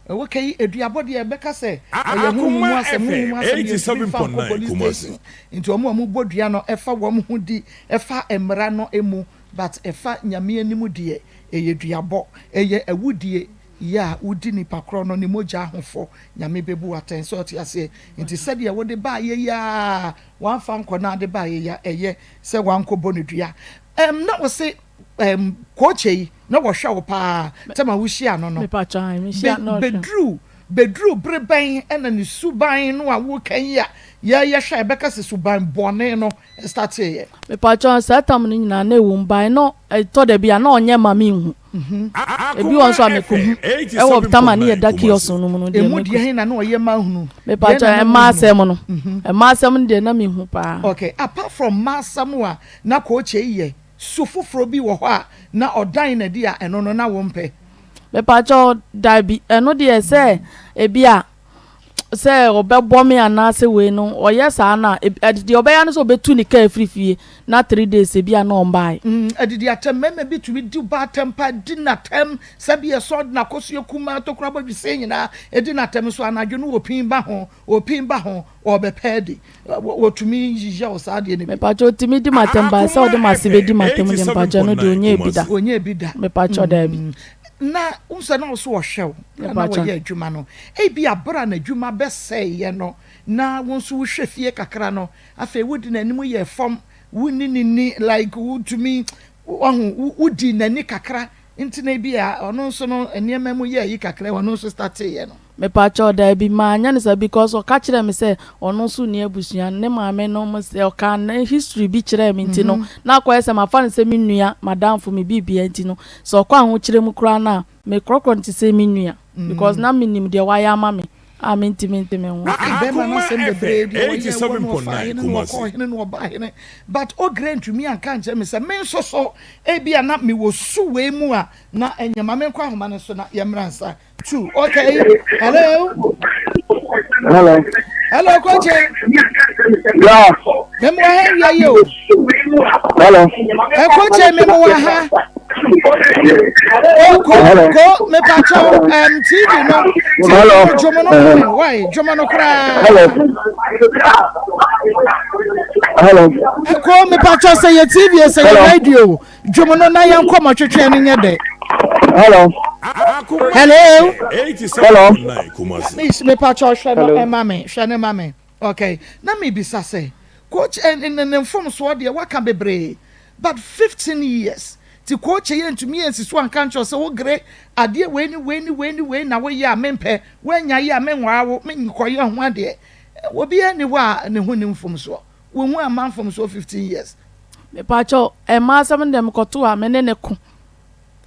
Ɛwɔ ka yi aduabɔ deɛ ɛbɛka sɛ ɛyɛ honhom mu Akoma asɛm, honhom mu FM asɛm deɛ ntumi mfa nkɔ 87.9 police Kumasi. station. Nti wɔn a wɔbɔ dua no ɛfa wɔn ho di, ɛfa mmara no mu, but ɛfa Nyame anim deɛ ɛyɛ duabɔ, ɛyɛ awudie yɛ a wodi nipa korɔ no ne mogya ho fɔ, Nyame bɛbu wo atɛn. Sɛ ɔte aseɛ? Nti sɛdeɛ wode baayɛ yi ara wamfa nkɔ na ade baayɛ yi a ɛyɛ sɛ wankɔbɔ no dua. Ɛm na wɔse ɛm kookye yi na wɔhwɛ wo paa tɛma wohyia no no. Mepakyɛ ae, mehyia na ɔhwɛ. Bɛduru bɛduru bere bɛn ɛna ne suban no a woka yi a yɛyɛhwɛ a ɛbɛka sɛ suban bɔne no starteeɛ? Mepakyɛ saa tam no nyinaa na ɛwɔ mu bae na ɛtɔ da bi a na ɔnyɛ ma menhu. Ebi wɔ Akoma nso a mekɔhu FM ɛwɔ tam a ne yɛda 87.9 kiosk Kumasi. no mu no deɛ Emu mekɔ. deɛ he na na ɔyɛ ma hunu? Deɛ Mepakyɛ na na mmaa wohunu? asɛm no, mmaa asɛm no deɛ na mehu paa. Okay, apart from mmaa asɛm a na kookye yi yɛ, su foforɔ bi wɔ hɔ a na ɔdan no adi a ɛno no na wompɛ? Mepakyɛ dabi, ɛno deɛ sɛ ebi a sɛ ɔbɛbɔ me anaasɛ wei no ɔyɛ saa no a, deɛ ɔbɛyɛ no sɛ ɔbɛtu ne kaa afiri fie na 3 days ebi a na ɔmbaeɛ. Adidi atɛm, mmarima bi tumi di ba atɛm pa, di n'atɛm sɛbi ɛsɔ n'akosua kumaa tokura bɔdwesɛ nyinaa edi n'atɛm nso anadwo no wɔpin ba ho, wɔpin ba ho, wɔbɛpɛ adi. Wɔtumi yiyɛ wo saa adeɛ no bi. Mepakyɛ otumi di m'atɛm ba sɛ ɔde Akoma m'ase bɛdi FM m'atɛm deɛ mepakyɛ no deɛ 87.9 ɔnyɛ bi da. Kumasi. Wɔnyɛ bi da. Mepakyɛ daabi. Na nso na wo so wɔhwɛ wo na na Mepakyɛ. wɔyɛ adwuma no, ebi abere a n'adwuma bɛsɛeɛ no na wo nso wohwɛ fie kakra no, afei wodi n'anim yɛ fam, wonni ne ni like wotumi wahu wodi n'ani kakra, nti na ebi a ɔno nso no nneɛma mu yɛ yi kakra, ɔno nso starteeɛ no. Mepakyɛ daabi, maanyɛ no saa because ɔka kyerɛ me sɛ ɔno nso nni abusua, ne maame no mo sɛ ɔka ne history bi kyerɛ me nti no na akɔyɛ sɛ mafa no sɛ me nua, madamfo, me biribia nti no sɛ ɔkɔ ahokyerɛ mu koraa no a mekorɔkorɔ no te sɛ me nua because na menim deɛ wayɛ ama me a mentimi nte me ho. Waka bɛrima no Akoma asɛm bebree FM deɛ ɔyɛ wɔ no ɔfa 87.9 hene no ɔkɔ Kumasi. hene no ɔba hene, but ogre ntumi anka nkyerɛ me sɛ me nso so ebi a na mewɔ su wei mu a na ɛnyɛ ma menkɔ ahoma no so na yɛmmra nsa two. Okay, hello. Hello. Hello, koche. Yeah. Memu ha wia yi o. Hello. Ɛ koche, memu wɔ ha o ko. Hello. Ko mepakyɛw TV no, TV Hello. no dwom no ma me wai, dwom no koraa. Hello. Hello. Ko mepakyɛw, sɛ yɛ TV, sɛ yɛ Hello. radio, dwom no na yɛn nkɔmɔ twetwe no nyɛ dɛ. Hello. Akoma Hello. FM Hello. 87.9 Kumasi. Miss, mepakyɛw, hwɛ no. Hello. Ɛma me hwɛ ne ma me. Okay, na mebisa sɛ coach ɛ ne ne mfomsoɔ deɛ waka bebree, but 15 years ti coach yɛ ntumi yɛ nsi so anka nkyerɛ sɛ wogere adeɛ wei ne wei ne wei ne wei na woyɛ a mempɛ, woanya yɛ a menwaa wo menkɔyɛ ho adeɛ. Obiara ni hɔ a ne ho ni mfomsoɔ, wɔn ho ama mfomsoɔ 15 years. Mepakyɛ ɛma asɛm no deɛ mekɔto a me ne ne ko,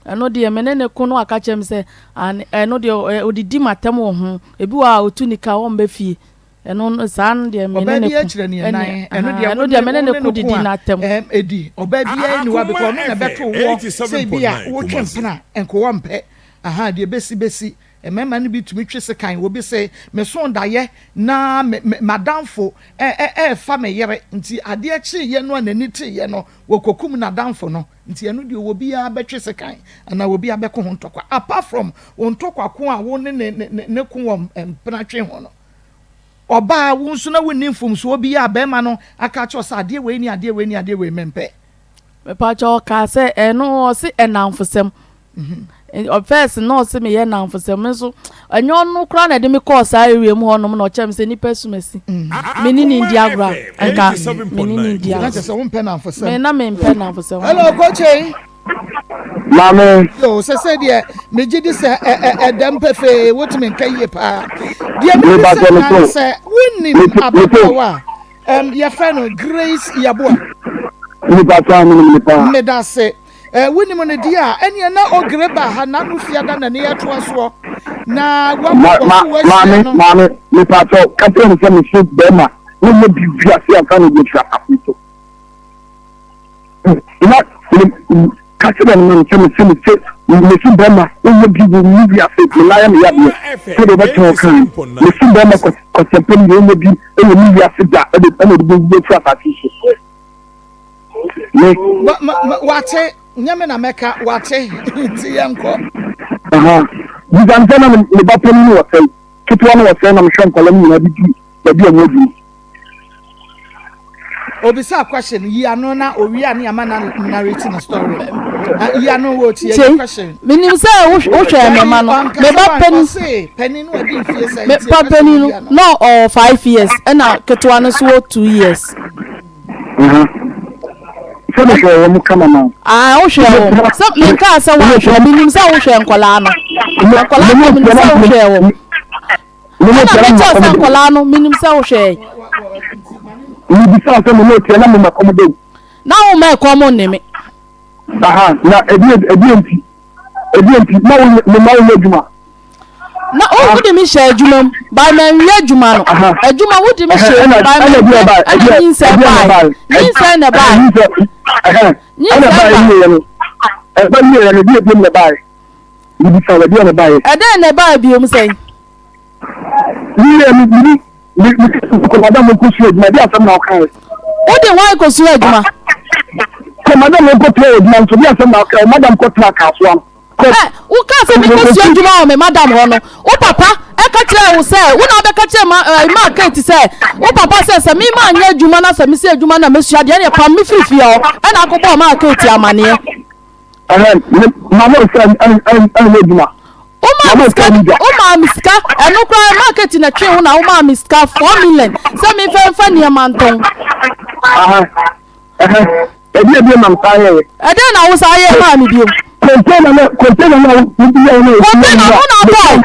ɛno deɛ me ne ne ko no aka kyerɛ me sɛ ɛno deɛ ɔdidi m'atɛm wɔ ho, ebi wɔ a ɔtu ne ka ɔmbɛ fie, ɛno no saa no deɛ me ne Ɔbaa ne bi ko. akyerɛ ne nan ɛno deɛ ɛno deɛ me ne ne ko didi n'atɛm. Ɛdi ɔbaa bi ani wa because ɔno na ɛbɛto wɔ sɛ ebi a wotwe mpena nkowɔ mpɛ aha deɛ besi besi mmarima no bi tumi twe sekan obi sɛ meso daeɛ na me me madamfo ɛ ɛ ɛɛfa me yere, nti adeɛ kyeeɛ no a n'ani teeɛ no wɔkɔkum n'adamfo no, nti ɛno deɛ obiara bɛtwe sekan anaa obiara bɛko ho ntɔkwa apart from wɔn ntɔkwa ko a wo ne ne ne ne ko wɔ mpena twe ho no. Ɔbaa wo nso na wonni mfomsoɔ bi a bɛrima no aka kyerɛ sɛ adeɛ wei ne adeɛ wei ne adeɛ wei mempɛ? Mepakyɛ ɔkaa sɛ ɛno ɔse ɛnamfosɛm. First na ɔse meyɛ namfosɛm, me nso ɛnyɛ ɔno koraa na ɛde me kɔɔ saa area mu hɔnom na ɔkyerɛ me sɛ nipa sumasi me ne ne ndi agorɔ a nka me ne ne ndi na agorɔ. Kyerɛ sɛ wompɛ namfosɛm. Me na mempɛ namfosɛm. Hello, coach. Maame. Yo, sɛ sɛ deɛ megye di sɛ ɛ ɛ ɛdɛm pɛfee wotumi nka yie paa deɛ mebisa Mebatɔ me nyinaa so. ne sɛ wonim ababaawa a yɛfrɛ no Grace Yaboa? Nipa saa mi nim nipa. Meda ase. Wonim no deɛ a ɛneɛ na ɔgere ba ha n'ano fiada na ne yɛtoa soɔ na Ma wabɔ ma so wahyia maame no. Maame, nipa sɛ kakyɛ ne sɛ mesi bɛrima ne nyɛ biribi ase ansa na obi atwa asase so. Na kakyɛ ne ma sɛ mesi bɛrima ne nyɛ bi wɔ mu wiase me nan yɛ me yadeɛ sɛdeɛ ɔbɛtena ɔkan mesi bɛrima kɔsɛmpɛ mu deɛ ɔnyɛ bi wɔ mu wiase da ɛna ɔde bɛwu afiri asase so. Me Wate, nyɛ me na mɛka, wate, nti yɛnkɔ. Aha. Bisa no sɛ na me ba panin no wɔ sɛn, ketewa no wɔ sɛn na mehwɛ nkwadaa no nyinaa de duru baabi a wɔaduru no. Obisa question yi ano na owie a ne ama na narrate ne story. Ah, yi ano wɔ tie Kyei, question. menim sɛ wohwɛɛ me ma no, me ba panin, Panin no adi mfie sɛ me ba panin no na ɔwɔ 5 years ɛna ketewa no nso wɔ 2 years. Sɛ mehwɛ wɔn kama ma. Ah, wohwɛ wɔn. Sɛ menkaa sɛ woanhwɛ, menim sɛ wohwɛ nkɔlaa no. Nkɔlaa no menim sɛ wohwɛ wɔn. Ɛna mekyerɛ sɛ nkɔlaa no menim sɛ wohwɛ. Mebisa sɛ me ne ɔteɛ na mema kɔm dɛm. Na wo ma ɛkɔm nne me. Aha, na ebi ebi nti ebi nti na wo mema wo nyɛ adwuma. Na wo wode me hyɛ adwuma mu by manwie adwuma no. Adwuma wode me hyɛ mu by manwie ɛna nyinsɛn bae. Nyinsɛn na ɛbae. Nyinsɛn bae. Ɛba wie yɛ no ebi ebiem na ɛbae. Mebisa wɔ ɛdeɛn na ɛbaeɛ. Ɛdɛn na ɛbaeɛ biom sɛn? Meyɛ me me me me kɔ madam nkɔ sua adwuma ɛdeɛ asɛm na ɔkaeɛ. Wode hwan kɔ sua adwuma? Kɔ madam nkɔ tena adwuma nso ɛdeɛ asɛm na ɔkaeɛ madam kɔ tena kasoa no. Ɛ wokaa sɛ mekɔ sua adwuma wɔ me madam hɔ no wo papa ɛka kyerɛ wo sɛ wo na wobɛka kyerɛ ma ɛɛ maa Kate sɛ wo papa sɛ sɛ me maa nyɛ adwuma na sɛ mesi adwuma na mesua deɛ ɛneɛ pam me firi fie hɔ ɛna akɔbɔɔ maa Kate amaneɛ. Ɛhɛn, me ma mo nsa ɛnyɛ adwuma. Womaa me sika, womaa me sika, ɛno koraa market na twe wo na womaa me sika 4 million sɛ memfa mfa nneɛma ntɔn. Aha, ɛhɛn, ɛdi ebi nam saa yɛyɛ. Ɛdɛn na wo saa yɛ maa me bio? Container na container na wodi yɛ no. Container no na atɔ.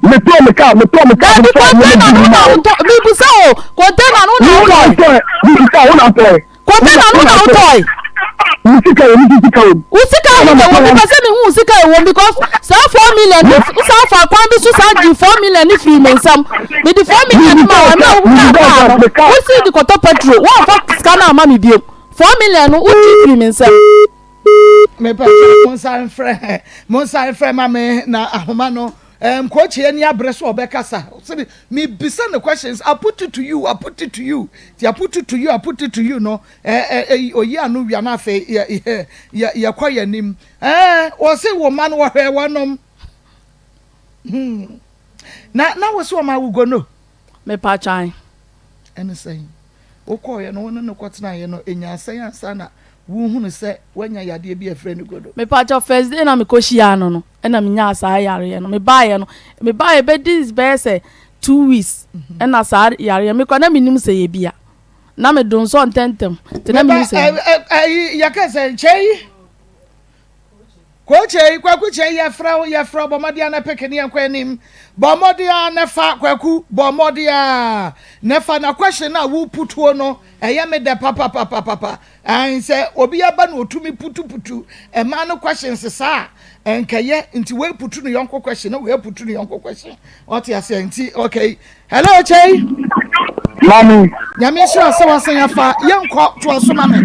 Metɔ me car, metɔ me car. Dabi container no na wotɔ, mibisa o, container no na wotɔ. Mibisa wo na atɔ. Container no na wotɔe. Me sika wɔ mu, me sika wɔ mu. Wo sika wɔ mu, mepɛ sɛ mehu wo sika ɛwɔ mu because saa 4 million no wosan fa kwan bi so san gye 4 million no firi me nsam. Mede 4 million no ma wo ɛmɛ a wokaa kaa no wosii de kɔtɔ petrol woamfa sika no amma me biom. 4 million no wogye firi me nsam. Mepɛ sɛ mo nsa mfrɛ mo nsa mfrɛ ma me na ahoma no Coach ani abere so ɔbɛkasa. Sɛ mebisa no questions, I put it to you, I put it to you. Ti I put it to you, I put it to you no. Eh eh oyi ano wia na afei yɛ yɛ yɛ yɛkɔ yɛ anim. Eh wɔse wo ma no wɔhwɛ wɔnom. Na na wo se wɔma wo go no. Mepa kyan. Ɛne sɛn? Wokɔeɛ no wo ne no kɔtenaeɛ no ɛnyaa sɛn ansa na wohunu sɛ woanya yadeɛ bi a ɛfrɛ no gono? Mepakyɛw, first day na mekɔhyiaa no no ɛna menyaa saa yareɛ no. Mebaeɛ no, mebaeɛ bɛdi bɛyɛ sɛ 2 weeks ɛna saa yareɛ mekɔ na menim sɛ yɛ bia. Na medonsɔ ntɛntɛm nti na menim sɛ. Ɛyi yɛka sɛ nkyɛn Kokyei, Kwaku Kyei, yɛfrɛ wo, yɛfrɛ wo, bɔ mmɔden ara na peke ne yɛnkɔ anim. Bɔ mmɔden ara na fa, Kwaku, bɔ mmɔden ara na fa. Na question no a woputuo no, ɛyɛ me dɛ papapapapa. Ae, sɛ obi aba na ɔtumi putuputu mmaa no questions saa a, ɛnkɛyɛ. Nti wei putu ne yɔnko question na wei aputu ne yɔnko question. Ɔte aseɛ nti, okay. Hello, Kyei. Mami. Nyame nhyira sɛ wasan afa. Yɛnkɔ, toa so ma me.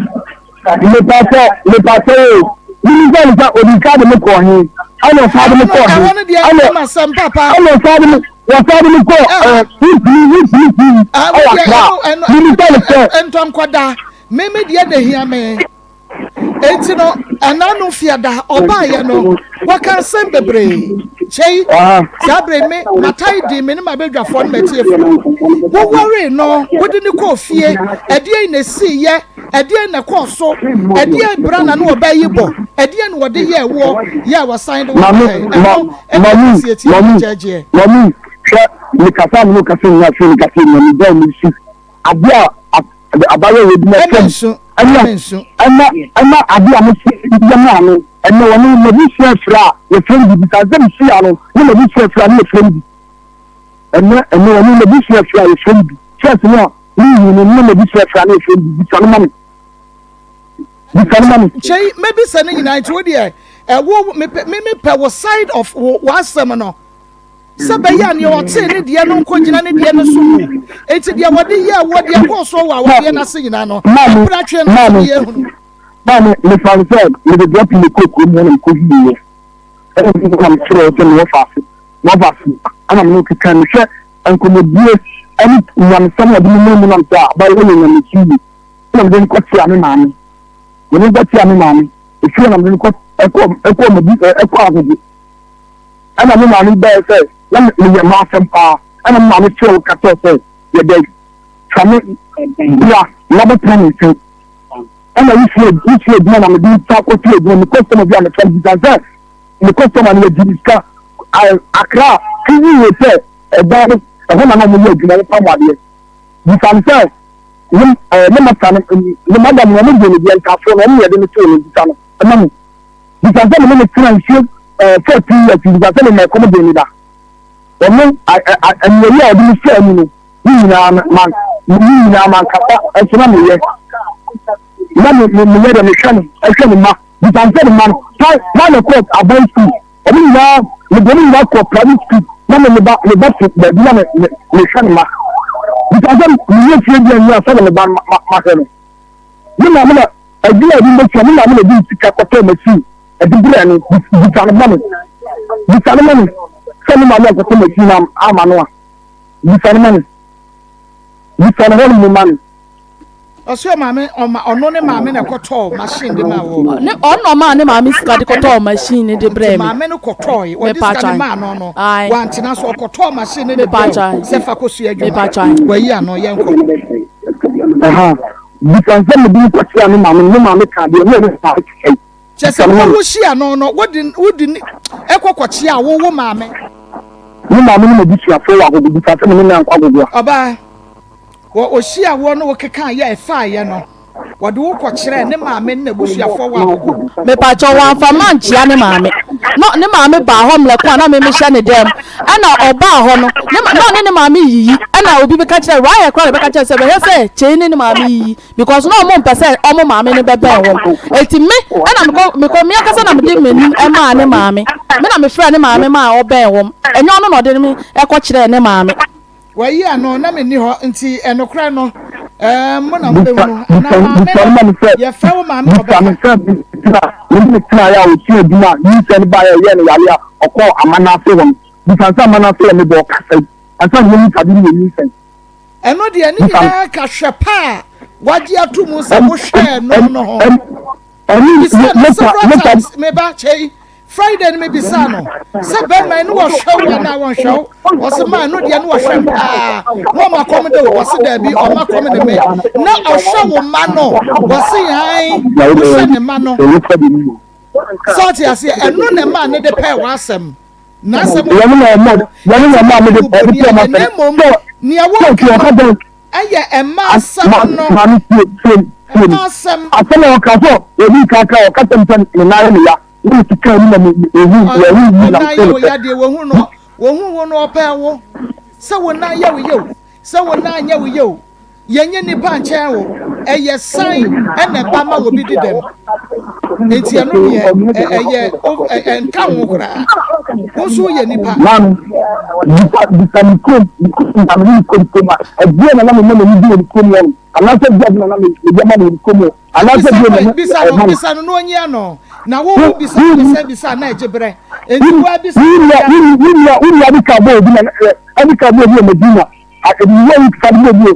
Mepatɔ, mepatɔ o. Mimi sɛ nsa odi ka de me kɔɔ he, ɛna ɔsan de me kɔɔ he, ɛna ɛna ɔsan de me wɔsan de me kɔɔ ɛɛ wuntumi wuntumi tv ɛwɔ Accra. Mimi sɛ ne sɛ. Ntɔnkɔda, mimi deɛ na ehia me. Enti no, ɛna no fiada ɔbaayɛ no, wɔka nsɛm bebree. Kyei, saa bere me matae di me ne m'abadwafoɔ ne m'atiefoɔ. Wowaree no, wode no kɔɔ fie, ɛdeɛn na esiiɛ? Ɛdeɛn na ɛkɔɔ so? Ɛdeɛn bra na na ɔbaa yi bɔ? Ɛdeɛn na wɔde yɛɛ woɔ yɛ a wɔsan de wo baeɛ? Ɛno ɛna ɛsɛ sɛ yɛtie ne gyɛɛgyeɛ. Mami, hwɛ, mekasa a me ne wo kasa nyinaa afei mekasa nyinaa megyae me su. Adeɛ a abayewa yi de ma fam ɛna ɛna ɛna adeɛ a mesi yɛ maa no ɛnɛ wɔne m'abusua afiri a yɛfrɛ no bi bisa sɛ mehyia no ne m'abusua afiri a ne yɛfrɛ no bi ɛnɛ ɛnɛ wɔne m'abusua afiri a yɛfrɛ no bi first no a mehu no ne m'abusua afiri a ne yɛfrɛ no bi bisa no ma me bisa no ma me. Nkyɛn mɛbisa no nyinaa nti wo deɛ ɛwo mepɛ me mepɛ wo side of wo w'asɛm no. Sɛ ɛbɛyɛ a nea ɔtee ne deɛ no nkɔgyina ne deɛ no so bio. Enti deɛ wɔde yɛɛ woɔ, deɛ ɛkɔɔ soɔ wɔ awadeɛ no ase nyinaa no, ɛberɛ atwe no nso ne yɛahunu. Maame, mefa no sɛ mede deɛ pii kɔɔ kurom hɔ na mekɔhuiɛ. Ɛna me na mekyerɛɛ sɛ mewɔ faase, mewɔ faase. Ɛna me ne wo keka mehwɛ nkɔmmɔdie ɛne nyamesɛm a ɔde me mu nam sɛ abayewa yɛ nyamesu yie. Ɛna mede no kɔkyea me maame. Mede no kɔkyea me maame. Efie na mede no kɔ ɛkɔ ɛkɔ ɛkɔ agogo. Ɛna me maame bɛyɛ sɛ na meyɛ m'asɛm paa. Ɛna me maame frɛ wo ka kyerɛ sɛ yɛ dɛ fa me bra na bɛtena me nkyɛn. Ɛna wofie wofie adwuma na mede nsa kɔto adwuma me customer bi a mefrɛ no bisa sɛ me customer no yɛgye ne sika Accra prison hotel ɛdan no ɛhɔ na na wɔyɛ adwuma wɔpam adeɛ bisa no sɛ ne ɛɛ ne masa no ne madam no wɔn de ne deɛ ntaafoɔ no wɔn na yɛde no too no bisa no ɛma mu bisa sɛ me ne ne tena nsuo ɛɛ 14 years bisa sɛ me ma ɛkɔm de ne da wɔn ɛnìyɛyi a ɔde me faa mu no ne nyinaa ma ne nyinaa ma nkasa ɛso na meyɛ na me me meyɛ dɛ mehwɛ no ɛhwɛ ne ma bisa sɛ ne ma no pa pa na kɔ aban school wɔn nyinaa mede wɔn nyinaa kɔ private school na me me ba me ba te baabi na me me mehwɛ ne ma bisa sɛ meyɛ fie bi anyi ansa na me ba ma mahwɛ no me maame na adwuma a ɛde mbɛsua me maame na ɛde sika kɔtɔ machine ɛde brɛ no bisa no ma me bisa no ma me sɛ me maame ankɔtɔ machine ama no a bisa no ma me bisa no hɔ no mu ma me. Ɔsɛ ɔmaame ɔma ɔno ne maame na ɛkɔtɔɔ machine de ma wɔ. Ne ɔno na ɔmaa ne maame sika de kɔtɔɔ machine ne de brɛɛ me. Maame no kɔtɔɔe ɔde sika no maa no no wantena so ɔkɔtɔɔ machine ne de brɛɛ wo sɛ fa kɔsua adwuma. Wayi ano yɛnkɔ. Ɛha bisa sɛ mede nkɔkyea ne maame ne maame ka deɛ ne ne maame kɛkɛ. Kyɛ sɛ wo wo hyia no no wode wode ne ɛkɔ kɔkyea wo wo maame. Me maame ne m'abusuafoɔ wɔ agogo bisa sɛ me ne no ankɔ agogo a. Ɔbaa, wɔ ɔhyia woɔ ne wo kekaa yɛ ɛfaaeɛ no, wɔde wo kɔkyerɛɛ ne maame ne n'abusuafoɔ wɔ agogo. Mepakyɛw wamfa mankyea ne maame. Na ne maame baa hɔ mmerɛ ko a na me mehyɛ ne dan mu. Ɛna ɔbaa hɔ no, ne ma na ɔne ne maame reyiyi. Ɛna obi bɛka kyerɛɛ Rahel koraa na ɛbɛka kyerɛɛ sɛ bɛhwɛ sɛ Kyei ne ne maame reyiyi. Because na ɔmo mpɛ sɛ ɔmo maame no bɛbɛn wɔn. Eti me ɛna mekɔ mekɔ me ankasa na mede m'anim ɛmaa ne maame. Me na mefrɛɛ ne maame maa ɔbɛn wɔn. Ɛnyɛ ɔno na ɔde me ɛkɔ kyerɛɛ ne maame. Wayi ano na menni hɔ nti ɛnokorɛ no ɛɛm mo na mobɛhunu anaa maame no yɛfrɛ wo maame a ɔbɛka. Bisa no sɛ me ne no tenaeɛ a ɔsua adwuma a nyinsɛn no baeɛ a ɛyɛɛ no yareɛ a ɔkɔɔ Amanase hɔ no. Bisa no sɛ Amanase yɛ mebɔɔ kasa yi ansa na mahu sɛ ade no yɛ nyinsɛn. Ɛno deɛ ne nyinaa ka hwɛ pa a wagye ato mu sɛ wohwɛɛ no no ho. Mebisaa no several times, me ba kyei, Friday no mebisaa no sɛ bɛrima yi ne wɔhwɛ wo anaa wɔnhwɛ wo. Ɔse maa ɛno deɛ ne wɔhwɛ me paa. Na ɔma kɔm de wo? Ɔse daabi, ɔma kɔm de me. Na ɔhwɛ wo mma no? Ɔse ae, wohwɛ ne mma no. Sɛ ɔte aseɛ, ɛno na ɛmaa ne de pɛɛ w'asɛm. N'asɛm a ɔka no, ɛnti wo boni ayɛ, na mmom nea wɔka no ɛyɛ mma asɛm no, mma asɛm. Asɛm a ɔka sɛ ɔdi kan ka ɔka kyerɛ me sɛ me nan yɛ me ya na me keka mu na me ehu wɔhu yi na me yɛ wo ya deɛ wɔhu no wɔhu wo no ɔpɛ wo sɛ wo nan yɛ wo yɛ o sɛ wo nan nyɛ wo yɛ o Yɛnyɛ nnipa nkyɛn wo, ɛyɛ san na ɛba ma obi di dɛm. Enti ɛno deɛ ɛyɛ ɛnka ho koraa. Wo nso woyɛ nipa. Maame, bisa bisa me kurom, me kurom na me ne me kurom kurom a, ɛdeɛ na na me ma m'ani di wɔ me kurom hɔ no, anaasɛ deɛ na na me mede ama no wɔ me kurom hɔ, anaasɛ deɛ na na Bisa no, bisa no na ɔnyi ano. Na wo wo bisa no sɛ bisa na ɛgye berɛ. Enti wo abisa no ya. Wo nua, wo nua de ka bɔ obi na ɛde ka bɔ obi wɔ Medina. Ebi wɔ sika de bɔ bio.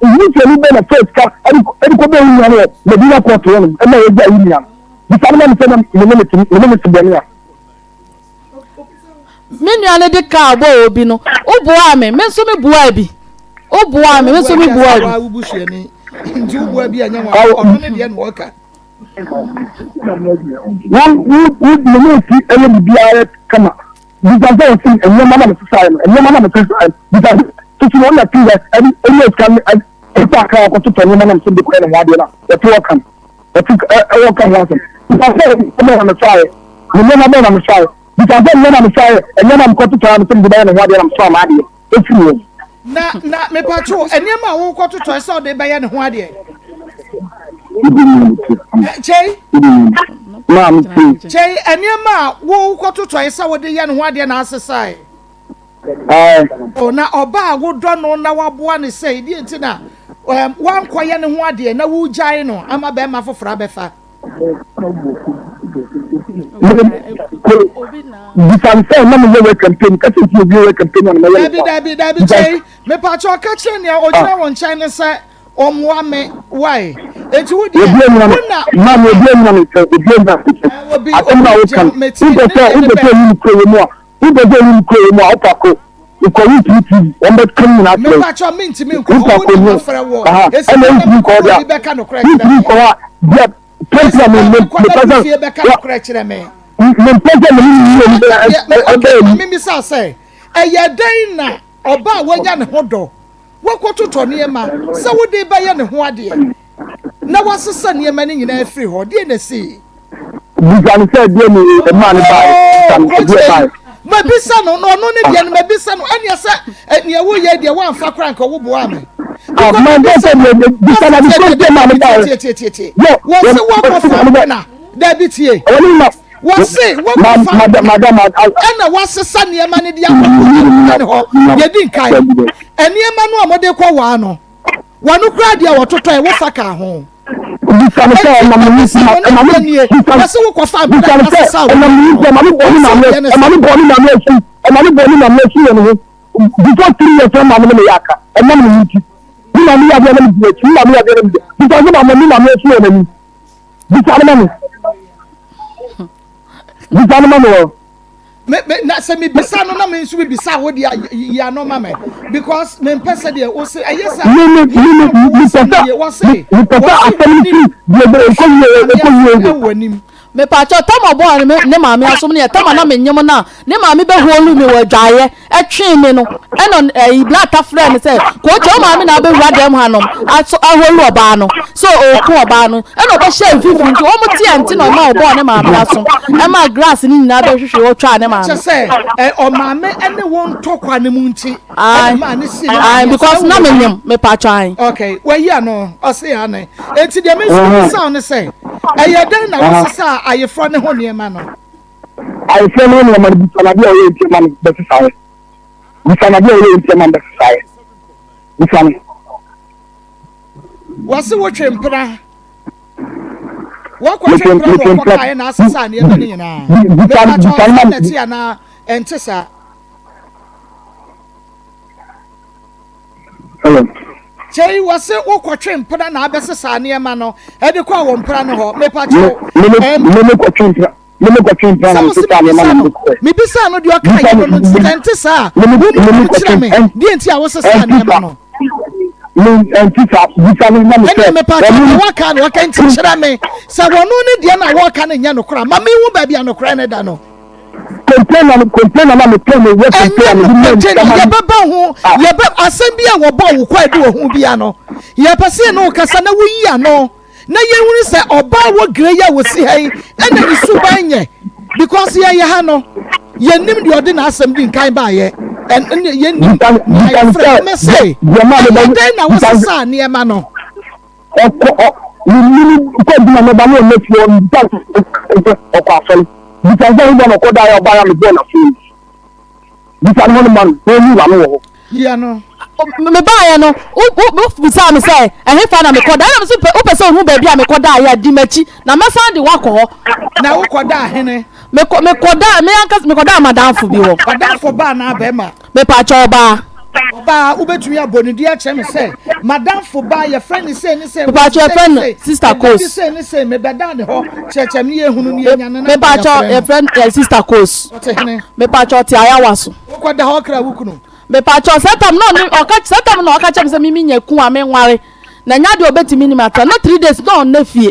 Nyinsɛn bɛ na fɛ sika ɛde kɔ bɔ wo nua no wɔ Medina court hɔ nom ɛma yɛgya wo nua no. Bisa no ma me sɛ na me ne ne te me ne ne te bɔne a. Me nua no de kaa bɔɔ obi no, woboaa me, me nso me boaa bi. Woboaa me, me nso me boaa bi. Wo busuani nti woboa bi a nyɛ wɔn ɔno ne deɛ na ɔka. Wo wo wo me ne ti ɛyɛ biribiara kama. Bisa sɛ ɔsi nneɛma na mesesaeɛ no, nneɛma na mesesaeɛ no. Bisa sɛ tutu na ɔna pii ɛde ɛnyɛ sika ne ɛkɔ akra akɔtotɔ nneɛma na mese de kɔyɛ ne ho adeɛ na wɔte wɔka no wɔte ɛwɔ ka ho asɛm. Bisa sɛ nneɛma na mesaeɛ, nneɛma bɛn na mesaeɛ. Bisa sɛ nneɛma mesaeɛ, nneɛma mekɔtotɔ a mese mede bɛyɛ ne ho adeɛ na mesoa m'adeɛ ɛfiri hɔ. Na na mepatwo nneɛma a wokɔtotɔ sɛ ɔde bɛyɛ ne ho adeɛ. Kyei. Kyei nneɛma a wokɔtotɔ sɛ wode yɛ ne ho adeɛ na asesae. O na ɔba a wodɔ no na waboa no sɛ deɛ nti na wankɔyɛ ne ho adeɛ na wogyae no ama bɛrima foforɔ abɛfa. Bisa no sɛ na meyɛ wɔ campaign ka sɛ nti obi wɔ campaign na meyɛ. Dabi dabi dabi kyei mepatwa ɔka kyerɛ nea ogyina wɔn nkyɛn ne sɛ ɔmmoa me why eti wo deɛ wo na. Maame obi anyina me nkyɛn obi anyina me nkyɛn asɛm na woka no wopɛ sɛ wopɛ sɛ oyi ne kuro wɔ mu a. Wopɛ sɛ wonim kuro mu a wopa ko wokɔ wontumi tv wɔn bɛka ne nyinaa kyerɛ Mepakyɛw mentumi nkɔ wopa hɔ ko wo na ne mafrɛ wo aha esi ɛna dɛn na wontumi nkɔ mekɔ hɔ deɛ obi bɛka nokorɛ kyerɛ wontumi me nkɔ hɔ a deɛ pɛnti esi na dɛn me me mekɔ mepɛ na sɛ du fie bɛka wa nokorɛ kyerɛ me mempɛ sɛ me ne ne mmienu ɛna bɛ deɛ me ɛbɛ okay ma ayi memisa sɛ ɛyɛ dɛn na ɔbaa a wanya ne ho dɔ wakɔtotɔ nneɛma sɛ wode bɛyɛ ne ho adeɛ na wasesa nneɛma no nyinaa afiri hɔ deɛ na ɛsii Bisa no sɛ deɛ ne ɛmaa no baeɛ. Bisa no Oh, deɛ baeɛ. Mabisa no na ɔno ne deɛ no mabisa no ɛneɛ sɛ nea woyɛ deɛ woamfa koraa nka woboa me. Ah, man bɛ sɛ deɛ bisa na bisa deɛ maa no baeɛ. Tietietie. Wɔse wɔkɔfa mpena. Dabi tie. Wɔse wɔkɔfa mpena ɛna wɔasesa nneɛma no de akɔ mpena no hɔ. Yɛdi nkan. Nneɛma no a mode kɔ waa no, wɔno koraa deɛ wɔtotɔe wofa kaa ho. Bisa no sɛ ɛnam ne nti ɛma me bisa bisa no sɛ ɛnam ne nti ɛma me bɔ ne maame ɛma me bɔ ne maame asu ɛma me bɔ ne maame asu wɔ ne ho before 3 years ɛma maame ne me yɛ aka ɛnam ne nti ne maame yɛ adeɛ na me di akyi ne maame yɛ adeɛ na me di bisa sɛ maame ne maame asu wɔ n'anim bisa no ma me bisa no ma me wɔ. Me me na sɛ mebisa no na me nso mebisa wo deɛ yi ano ma me because mempɛ sɛ deɛ wo se ɛyɛ sɛ me me me me mepɛ sɛ mepɛ sɛ asɛm no firi deɛ bɛ ɛkɔ yie ɛkɔ yie ɛwɔ anim. Mepaakyɛw tam ɔbɔɔ ne ne maame asom no yɛ tam a na menyem no a ne maame bɛhoolu me wɔ adwaeɛ ɛtwee me no ɛna ɛyi blata frɛɛ me sɛ kookye wo maame na abɛwura dɛm ha nom aso aholu ɔbaa no sɛ ɔɔku ɔbaa no ɛna ɔbɛhyɛɛ mfimfini nti wɔn teɛ nti na ɔma ɔbɔɔ ne maame aso ɛma grass no nyinaa bɛhwehwee ɔtwaa ne maame. Kyɛ sɛ ɛ ɔmaame ɛne wo ntɔkwa no mu nti Ae ɛna maa ne sii ne ae maame aso because ɛwɔ na w'anim. menyem mepatwɔ ae. Okay wayi ano ɔse ane enti deɛ me nso mebisa wo ne sɛ ɛyɛ dɛn na wosesaa ayeforɔ ne ho nneɛma no? Ayeforɔ no ho nneɛma no bisa no adeɛ a ɔyɛ nti ɛma no bɛsesaeɛ. Bisa no adeɛ a ɔyɛ nti ɛma no bɛsesaeɛ. Bisa no. Wɔse wotwe mpena. Wɔkɔtwe mpena na wɔkɔkaeɛ na asesa nneɛma no nyinaa. Mepakyɛ ɔsɛ na ɛte anaa ɛnte saa? Hello. Kyei wɔse wokɔtwe mpena na abɛsesa nneɛma no ɛde kɔɔ wɔ mpena no hɔ. Mepakyɛ Meme kɔtwe mpena. Me me kɔtwe mpena na mesesa nneɛma na mede kɔɛ. Mebisaa no deɛ ɔka yɛ no no nti sɛ ɛnte saa a, wo mu no kyerɛ me deɛ nti a wosesaa nneɛma no. Ɛnti saa, bisa no na mesɛ. Ɛnna mepa kyɛ deɛ wɔka no wɔka nti kyerɛ me sɛ wɔno ne deɛ na wɔka no nyɛ nokorɛ a ma mehu baabi a nokorɛ no da no. Container no container na metɔn no yɛ container no ɛnyɛ container yɛbɛba ho yɛbɛ asɛm bi a wɔbɔ wo kɔ adi wɔ ho bia no yɛpɛ sɛ yɛne wo kasa na woyi ano. Na yɛhunu sɛ ɔbaa wɔ gre yi a wɔsi ha yi ɛna ne suban nyɛ because yɛyɛ ha no yɛnim deɛ ɔde n'asɛm di nkan baayɛ ɛne yɛnim nea yɛfrɛ no mɛsɛ ɛyɛ dɛn na wosesaa nneɛma no. Ɔkɔ ɔ ne kɔ adwuma no ba ne ɔmɛ fie ɔbisa ɔkɔ asɔre bisa sɛ wobɔ na ɔkɔ da yɛ ɔbaa yɛ mebɔɔ n'asɔre Bisa no hɔ no ma no na ɔnyi w'ano wɔ hɔ. Yia no. Mebaeɛ no, wobisaa me sɛ, Ɛhefa na mekɔdaeɛ? Ɛnna mese, Wopɛ sɛ wohu baabi a mekɔdaeɛ a, di m'akyi, na mɛsan de wo akɔ hɔ. Na wokɔdaa hene? Mekɔ, mekɔdaa, me ankasa, mekɔdaa m'adamfo bi hɔ. W'adamfo baa anaa barima? Mepaakyɛw, ɔbaa. Ɔbaa, wobɛtumi abɔ ne din akyerɛ me sɛ, M'adamfo baa, yɛfrɛ no sei ne sei, Mepaakyɛw, wɔte yɛfrɛ sei ne no sei, Sister ɛda bi Kos. sei ne sei, mebɛdaa ne hɔ, kyerɛkyerɛ me yɛhunu no, yɛnya ne namba Mepaakyɛw, yɛfrɛ no. yɛfrɛ no eh, Sister Kos. Ɔte hene? Mepaakyɛw, ɔte Ayawa so. Wokɔda hɔ kra wo kunu? Mepaakyɛw, saa tam na ɔne, ɔka, saa tam na ɔka kyerɛ me sɛ me menya kun a menware, na ɛnyɛ adeɛ a ɔbɛtumi ne me atena, na 3 days na ɔnna fie.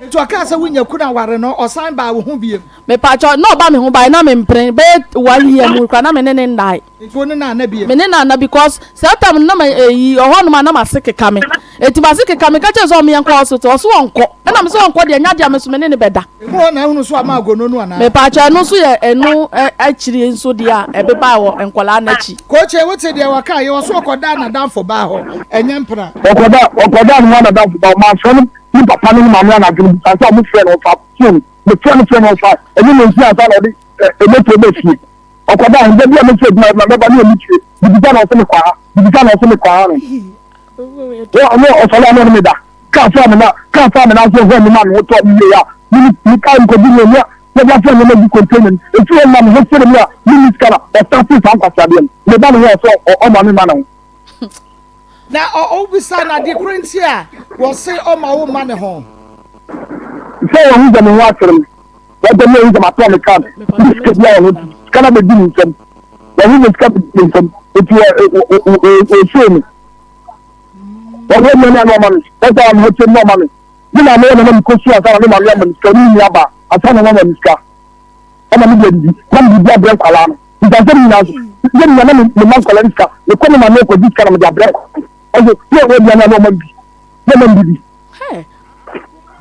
Nti ɔkaa sɛ wonya kunu aware no, ɔsan baa wo ho biom? Mepaakyɛw, na ɔba me ho bae na mempene, bɛyɛ one year mu koraa na me ne no nnae. Nti wo ne no anna biom? Me ne no anna because saa time no na ma eyi ɔhɔ nom a na m'ase keka me. Eti m'ase keka me ka kyerɛ no sɛ ɔmeyɛ nkɔ hospital, ɔse ɔnkɔ. Ɛna mese ɔnkɔ deɛ ɛnyɛ adeɛ a me nso me ne no bɛda. Emu hɔ na ahunu so ama agono no anaa? Mepaakyɛw ɛno nso yɛ ɛno akyiri nso deɛ a ɛbebae wɔ nkwadaa no akyi. Kookye wote deɛ wɔkaa yi, ɔse ɔkɔdaa n'adamfo baa hɔ, ɛnyɛ mpena. Ɔkɔdaa ɔkɔdaa ne ho anadamfo baa hɔ, manfrɛ no ne papa ne ne maame anadwo no bisa sɛ ɔmo frɛ no ɔfa phone, mefrɛ no frɛ no ɔmfa, ɛnyɛ nansia ansa na ɔde moto ba fie. Ɔkɔda a, da bi a mɛfi adwuma na mɛba ne ɔni fie. Mebisa na ɔse mekɔ ha. Mebisa na ɔse mekɔ ha no. Ɔno ɔsɔre a na ɔne me da. Kaa faa me na kaa faa me nan so hwɛ me ma me ho tɔ me yie a me me kaa nkɔgye me ani a yɛde afa nneɛma gu container mu. Efi hɔ na me ho sere me a menni sika na ɔstartee saa nkwaseadeɛ no. Meba ne ho a ɔse ɔma me ma ne ho. Na ɔbisa no ade koro nti a wɔse ɔma wo ma ne ho. Sɛ wɔhu sɛ me ho asere me. Wɔde me ahu sɛ matɔ me car. Sika biara wɔ ho. sika no abɛdi ne nsam. Wahu sɛ sika bɛdi ne nsam. Nti ɔsoo me. Wɔn aduane a na ɔma me. Wɔn a wɔn kyɛm na ɔma me. Me maame yɛ na na mekɔ sukuu ansa na me maame ama me sika. Ɔne me nua baa ansa na ɔma me sika. Ɛna me de adidi. Na mede bi abrɛ nkwadaa no. Nti asɛm nyinaa nso, yɛ nyinaa na mema nkwadaa no sika. Mekɔ me maame kɔgye sika na mede abrɛ nkwadaa no. Ɛnso, yɛ wɔn aduane a na ɔma me bi. Na ɔma me bi.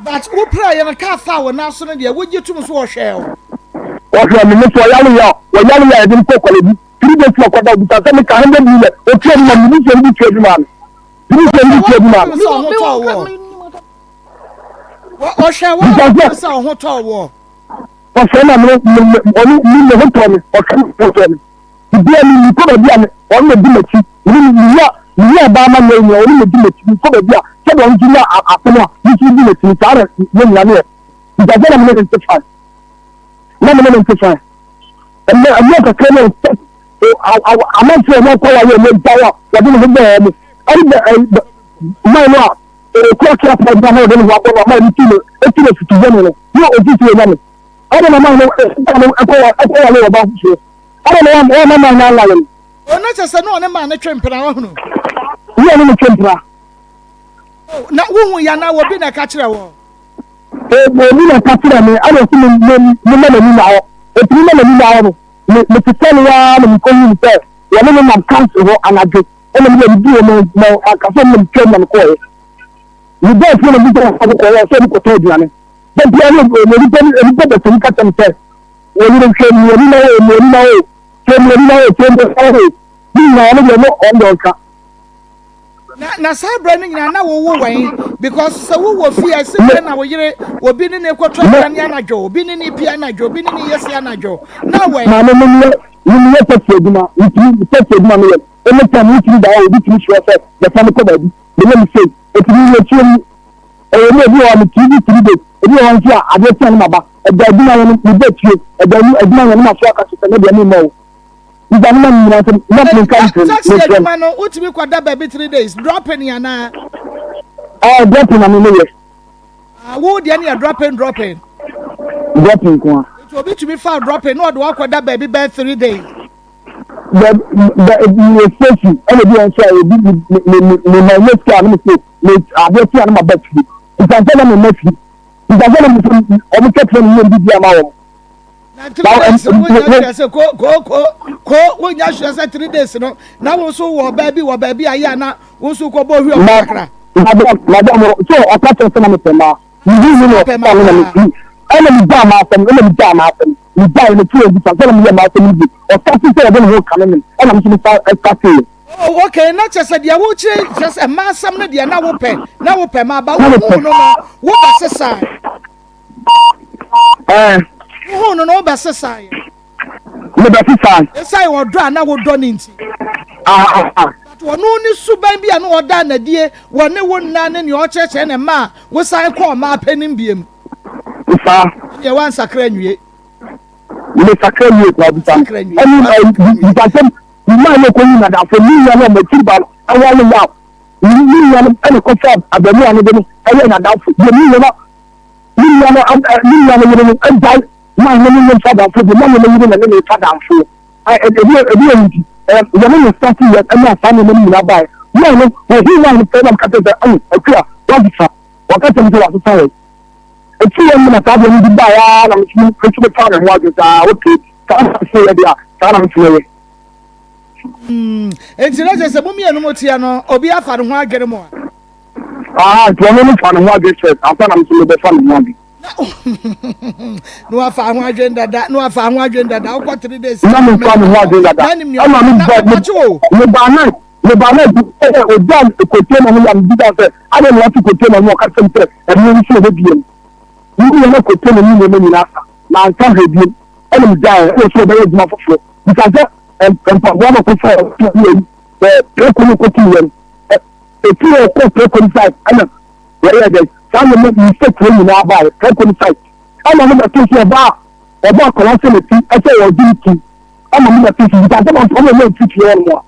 But wo pira yɛ no kaa faa wo nan so no deɛ wogye tom so ɔhwɛɛ wo. Ɔhwɛɛ me, me so ɔyare yɛ a, ɔyare yɛ a yɛde no kɔɔ Korle-Bu. 3 days na ɔkɔda, obisa sɛ meka 100 million, otua bi ma me, me busua no bi tua bi maa me. Me busua no bi tua bi maa me. Sɛ ɔho tɔɔ woɔ. Ɔhwɛɛ wo a wopere sɛ ɔho tɔɔ woɔ. Ɔhwɛɛ na me, me, me, ɔno, me, me ho tɔɔ me, ɔhwɛ me ho tɔɔ me. Biribiara me, mekɔ baabi a me, ɔno na di m'akyi. Me ne, me nya, me nya ɔbaa ma nyɛ nyina, ɔno na di m'akyi. Mekɔ baabi a, sɛdeɛ ɔno nso nya asɛm a, me nso di n'akyi no, saa na yɛn nyinaa ne yɛ. Nti ansa na me ne no nte fine. Na me ne no nte fine. Ɛmɛ, ɛmɛ kakra no, amanfoɔ a wɔn akɔ awareɛ a wɔn agyae a wɔde ne ho bɔɔ wɔn, ɛne bɛ, ɛ, man no a ɔkura kra paa gyina hɔ a ɔde ne ho abɔ no a man no tu no, etu no futu bɔne no, na ofi so ɔnya no. Ɛna na man no, ɛda no ɛkɔ ɛkɔ wale ɔbaa foforɔ. Ɛna na wɔn wɔn man no anwale no. Ɔno kyɛ sɛ na ɔne maa no twe mpena wahunu. Ne ɔne no twe mpena. Na wohu ya na obi na ɛka kyerɛ wɔ. Obi na ɛka kyerɛ me ɛna ɔsi me me me ma m'ani na hɔ. Eti me ma m'ani na hɔ no me me tetɛ no ara na me kɔ hu sɛ wɔne no nam council hɔ anadwo ɛna me deɛ me di wɔn ma ankasa na me twam na me kɔɔɛ. Me bɔɔ fie na me sɛ ɔkɔ kɔɔ sɛ ɔmo kɔtɔ aduane. Da biara no onipa onipa bɛsɛm ka kyerɛ me sɛ wɔyere hwɛ mmienu na o mmienu na o hwɛ mmienu na o hwɛ mmienu na o ne nyinaa no deɛ no ɔn deɛ ɔnka. Na na saa berɛ no nyinaa na wowo wɛn because sɛ wowɔ fie a ɛsɛ fie na wo yere obi ne ne kɔtɔ aduane anadwo obi ne ne pie anadwo obi ne ne yɛ se anadwo na wɛn. Maame me meyɛ me meyɛ taxi adwuma metumi taxi adwuma meyɛ ɛne tam wotumi da hɔ obi tumi soɔ sɛ bɛfa me kɔ baabi meyɛ me sei ɛtumi yɛ tuo mu Ɛwɔ mu, ebi wɔ hɔ a metumi di 3 days, ebi wɔ hɔ nso a adeɛ kye a na maba. Ɛda adwuma yɛ no, meba fie. Ɛda mu adwuma yɛ no, maso aka so sɛ me deɛ memma o. Meda no ma me nyinaa sɛ na menka nkyerɛ no, Taxi mesrɛ no. adwuma no, wotumi kɔda baabi 3 days, dropping anaa? Ɛɛ, dropping na me meyɛ. Ah, wo deɛ no yɛ dropping dropping. Dropping nko a. Nti obi tumi fa dropping na ɔde wo akɔda baabi bɛyɛ 3 days. Bɛ bɛ meyɛ station ɛna ebi wɔ nso a ebi me me me me ma nyɛ sika a na me so me adeɛ kye a na ma ba fie. Nti ansa na me ma fie. Nti ansa na me so wɔn kɛtɛ na me yɛ bibi ama wɔn. Na 3 days no wonya hwɛ sɛ ko ko ko ko wonya hwɛ sɛ 3 days no na wo nso wɔ baabi wɔ baabi a yɛ a na wo nso kɔ bɔ hwi ɔmo kakra. Madam madam so ɔka kyerɛ sɛ na me pɛ maa. Mehu no na ɔfaa me na mefiri ɛna megyaa m'asɛm ɛna megyaa m'asɛm megyae no too bisa sɛ na meyɛ m'asɛm no bi ɔsate sɛ ɔde ne ho kame me ɛna me nso mesa ɛsateeɛ. Oh okay na kyerɛ sɛ deɛ wokyerɛ kyerɛ sɛ mmaa asɛm no deɛ na wopɛ na wopɛ ma aba wohuu no no wobɛsesae. Ɛɛ. Wohuu no no wobɛsesaeɛ. Mebɛsesae. Esiane ɔdɔ a na wodɔ no nti. But ɔno ne suban bi a na ɔda no adie wɔ ne wo nna ne nea ɔkyerɛkyerɛ ne mma a wosan kɔɔ mmaa panin biem. Saa. Ɛnneɛ woansakra anwie. Mesakra wie koraa bisa no. Ɛne bisa sɛ mmaa no kɔyi nadamfo ne nua no a m'akyiri ba no ɛwɔ ne yaw. Ne nua no ɛna kɔfa abaamua no de no ɛyɛ nadamfo. Deɛ ne nua no ne nua no ne nua no yere no agyae maa ne ne mfa damfo de ma ne ne yere na ne ne fa damfo. Ebi ebi wɔ nti yɛne ne start yɛ ɛna saa nneɛma no nyinaa baeɛ. Maa no wɔhu maa no pɛ na mka kyerɛ sɛ ɛno akua wasesa wɔka kyerɛ me sɛ wasesa yɛ. Ɛti yɛn mu na saa deɛ no bi baeɛ ara na me nso mefa me ho adwene saa okay saa na mese yɛ deɛ a saa na me nso mɛyɛ. Nti na kyerɛ sɛ mo mmienu mo teɛ no obi afa ne ho adwene mo a. Ah, nti ɔno no fa ne ho adwene first ansa na me nso mebɛfa ne ho adwene. Na wafa ho adwene dada, na wafa ho adwene dada, wokɔ 3 days. Na mefa me ho adwene dada. Ɛna me ba me ba na me ba na ɛyɛ ogya kotie na no yam bi da sɛ adɛ na wate kotie na no ɔka kyɛm sɛ ɛno nso ɛbɛ biem. Ne yɛ na kotie na ne nneɛma nyinaa sa na anka hwɛ biem ɛna me gyae ɛna so ɔbɛyɛ adwuma foforɔ. Bisa sɛ mpaboa na ɔkɔfa ɔkɔ yɛn ɛ prɛko no kɔtu yɛn Ɛfiri hɔ kɔɔ prɛko no site ɛna wɔyɛɛ dɛn saa nneɛma mistake wei nyinaa baeɛ prɛko no site ɛna mo bɛto so ɔbaa ɔbɔ akwadaa sɛ n'akyi ɛsɛ wɔgye ne ti ɛna mo bɛto so bisa sɛ mampa mo ma mfifie hɔ nom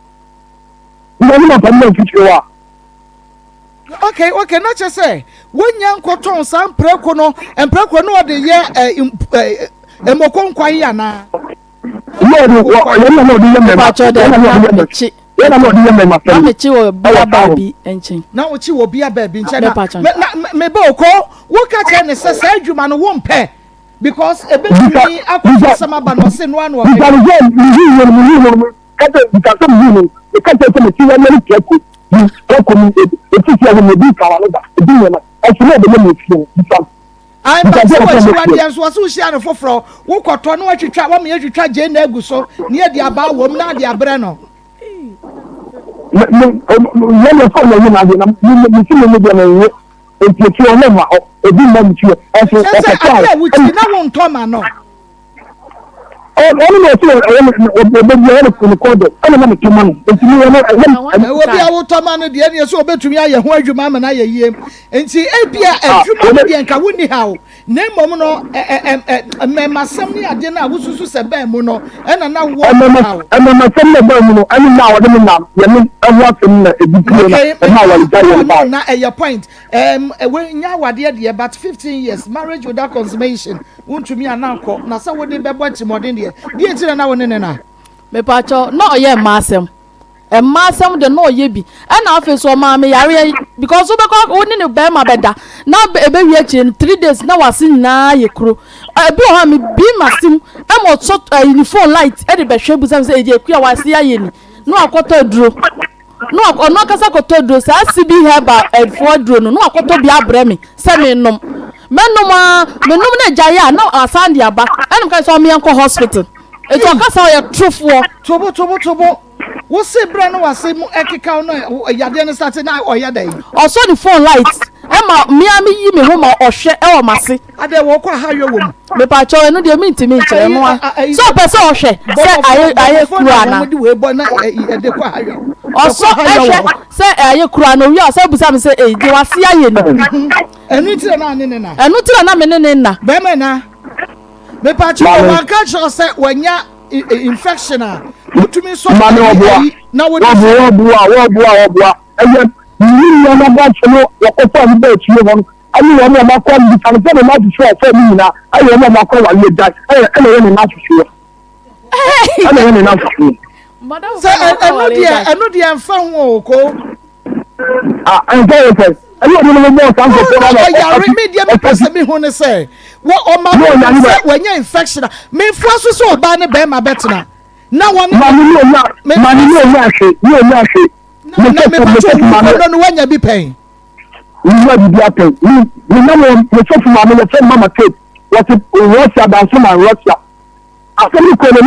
a bisa sɛ mampa mo ma mfifie hɔ a. Okay, okay, na kyerɛ sɛ wonya nkɔtɔn saa mprɛko no, mprɛko no ɔde yɛ ɛ ɛ mmoko nkwan yi anaa? Yɛn na ɔde yɛ mmarima. Mepakyɛw Yɛn na daabi ɔde na yɛ mmarima. mekye. Yɛn na ɔde yɛ mmarima Na sɛm. mekye wɔ Ɛwɔ bia saa baa hɔ. bi nkyɛn. Na wokye wɔ bia baa bi nkyɛn na Mepakyɛw. me na me ba oko woka kyerɛ ne sɛ saa adwuma no wompɛ because Bisa ebetumi akɔfa bisa asɛm aba na ɔse no ano bisa ɔbɛyɛ. no sɛ mehu no mehu no no ka kyerɛ bisa sɛ mehu no meka kyerɛ sɛ mete wɔn ne prɛko bi prɛko no ɛfisi ɛho no ebi nkawa no da ebi nneɛma ɛso na ɛbɛyɛ me fie no bisa no Ae bisa but sɛ sɛ ɔsɛ me fie. wakyiwadeɛ nso ɔse wohyia no foforɔ wokɔtɔ na watwitwa wama yɛatwitwa gyeene agu so na yɛde abaa wom na ade abrɛ no. Me me yɛn deɛ sɛ ɔyɛ yi n'adeɛ na me me me si me me deɛ me nye nti efie ɔno mma hɔ ebi mma me fie ɛnso Kyerɛ sɛ ɔkɔtɔ adeɛ a a wokyi na wontɔ ma no. Ɔno na ɔsɛ ɛyɛ ɔbɛbi ɛyɛ ne ne kɔn dɔ ɛna na metɔ ma no nti mi ɛno ɛyɛ Ɛwɔ bi a wotɔ ma no deɛ neɛ sɛ ɔbɛtumi ayɛ ho adwuma ama no ayɛ yie nti ebia adwuma no deɛ nka wonni haw na mmom no mmɛmasɛm ne adeɛ no a wosusu sɛ bɛn mu no ɛna na wɔ haw. Mmɛmasɛm na ɛbɛn mu no ɛne na a wɔde me nam yɛ ne ɛho asɛm na ebi pie na ɛma awaregya yɛ ba. Na ɛyɛ point ɛwɔ nya awadeɛ deɛ but 15 years marriage without consummation Wontumi a na kɔ, na sɛ wode bɛbɔ atirimuɔden deɛ, deɛ nti na na wo ne no na? Mepakyɛw, na ɔyɛ mmaa asɛm. Mmaa asɛm de na ɔyɛ bi. Ɛna afei so ɔmaa me yareɛ because wobɛkɔ wo ne ne bɛrima bɛda na ɛbɛwie akyire no 3 days na wase nyinaa yɛ kuro. Ebi wɔ hɔ a mebi m'ase mu ɛma ɔsɔ ɛyi ne phone light ɛde bɛhwɛ busa me sɛ ɛyɛ akua wase ayɛ ni na wakɔtɔ aduro. Na ɔno ankasa kɔtɔ aduro, saa CB herbal foɔ aduro no, na wakɔtɔ bi abrɛ me sɛ mennom. Mɛnom ara, menom na agyae a, na wasan de aba. Ɛna meka sɛ ɔmeɛ nkɔ hospital. Eti ɔka sɛ ɔyɛ torofoɔ. Tobo tobo tobo, wo se berɛ no wase mu ɛkeka wo no yadeɛ no starte na ɔyɛ dɛn? Ɔsɔ ne phone light ɛma me ara meyi me ho ma ɔhwɛ ɛwɔ m'ase. Adɛn wɔkɔ ahayɔ wɔ mu? Mepakyɛw ɛno deɛ mentumi nkyerɛ ɛno a sɛ ɔpɛ sɛ ɔhwɛ sɛ ayɛ ayɛ kuru ana. Ɔsɔ ɛhwɛ sɛ ayɛ kuru ana owie a ɔsɛ busa mi sɛ eyi deɛ wase ayɛ ni. Ɛno ti na na ne ne na. Ɛno ti na na me ne ne na. Bɛrima na mepakyɛw wɔn anka kyerɛ sɛ wɔanya infection a wotumi sɔ ayi na wɔde. Wɔboa wɔboa wɔboa wɔboa ɛyɛ ne nua no abɔnten no wɔkɔfa ne bɛɛ fie hɔ no. Ɛne wɔn a wɔakɔ bisa no sɛ ne nnamfofoɔ a ɔfaa mu nyinaa ɛyɛ wɔn a wɔakɔ awareɛ agyae ɛyɛ ɛna ɛyɛ ne nnamfofoɔ ɛna ɛyɛ ne nnamfofoɔ. Sɛ ɛno deɛ ɛno deɛ ɛnfa ho o ko. Ah ɛnfa ho sɛ ɛne ɔno no bɔ saa nkurɔfoɔ no na ɔyare me deɛ mepɛ sɛ mehu ne sɛ wɔ ɔma me sɛ wɔanya infection a memfoa so sɛ ɔbaa ne bɛrima bɛtena na wɔne maame ne onya maame ne onya ahwe ne onya ahwe na mepɛ sɛ ɔno no wanya bi pɛn. Mewura biribi atɛn. Me me nam wɔ me sɔfo maame yɛfrɛ no Mama Kate. Wɔte Russia Dansoman Russia. Asɛm no kɔɔ n'anim.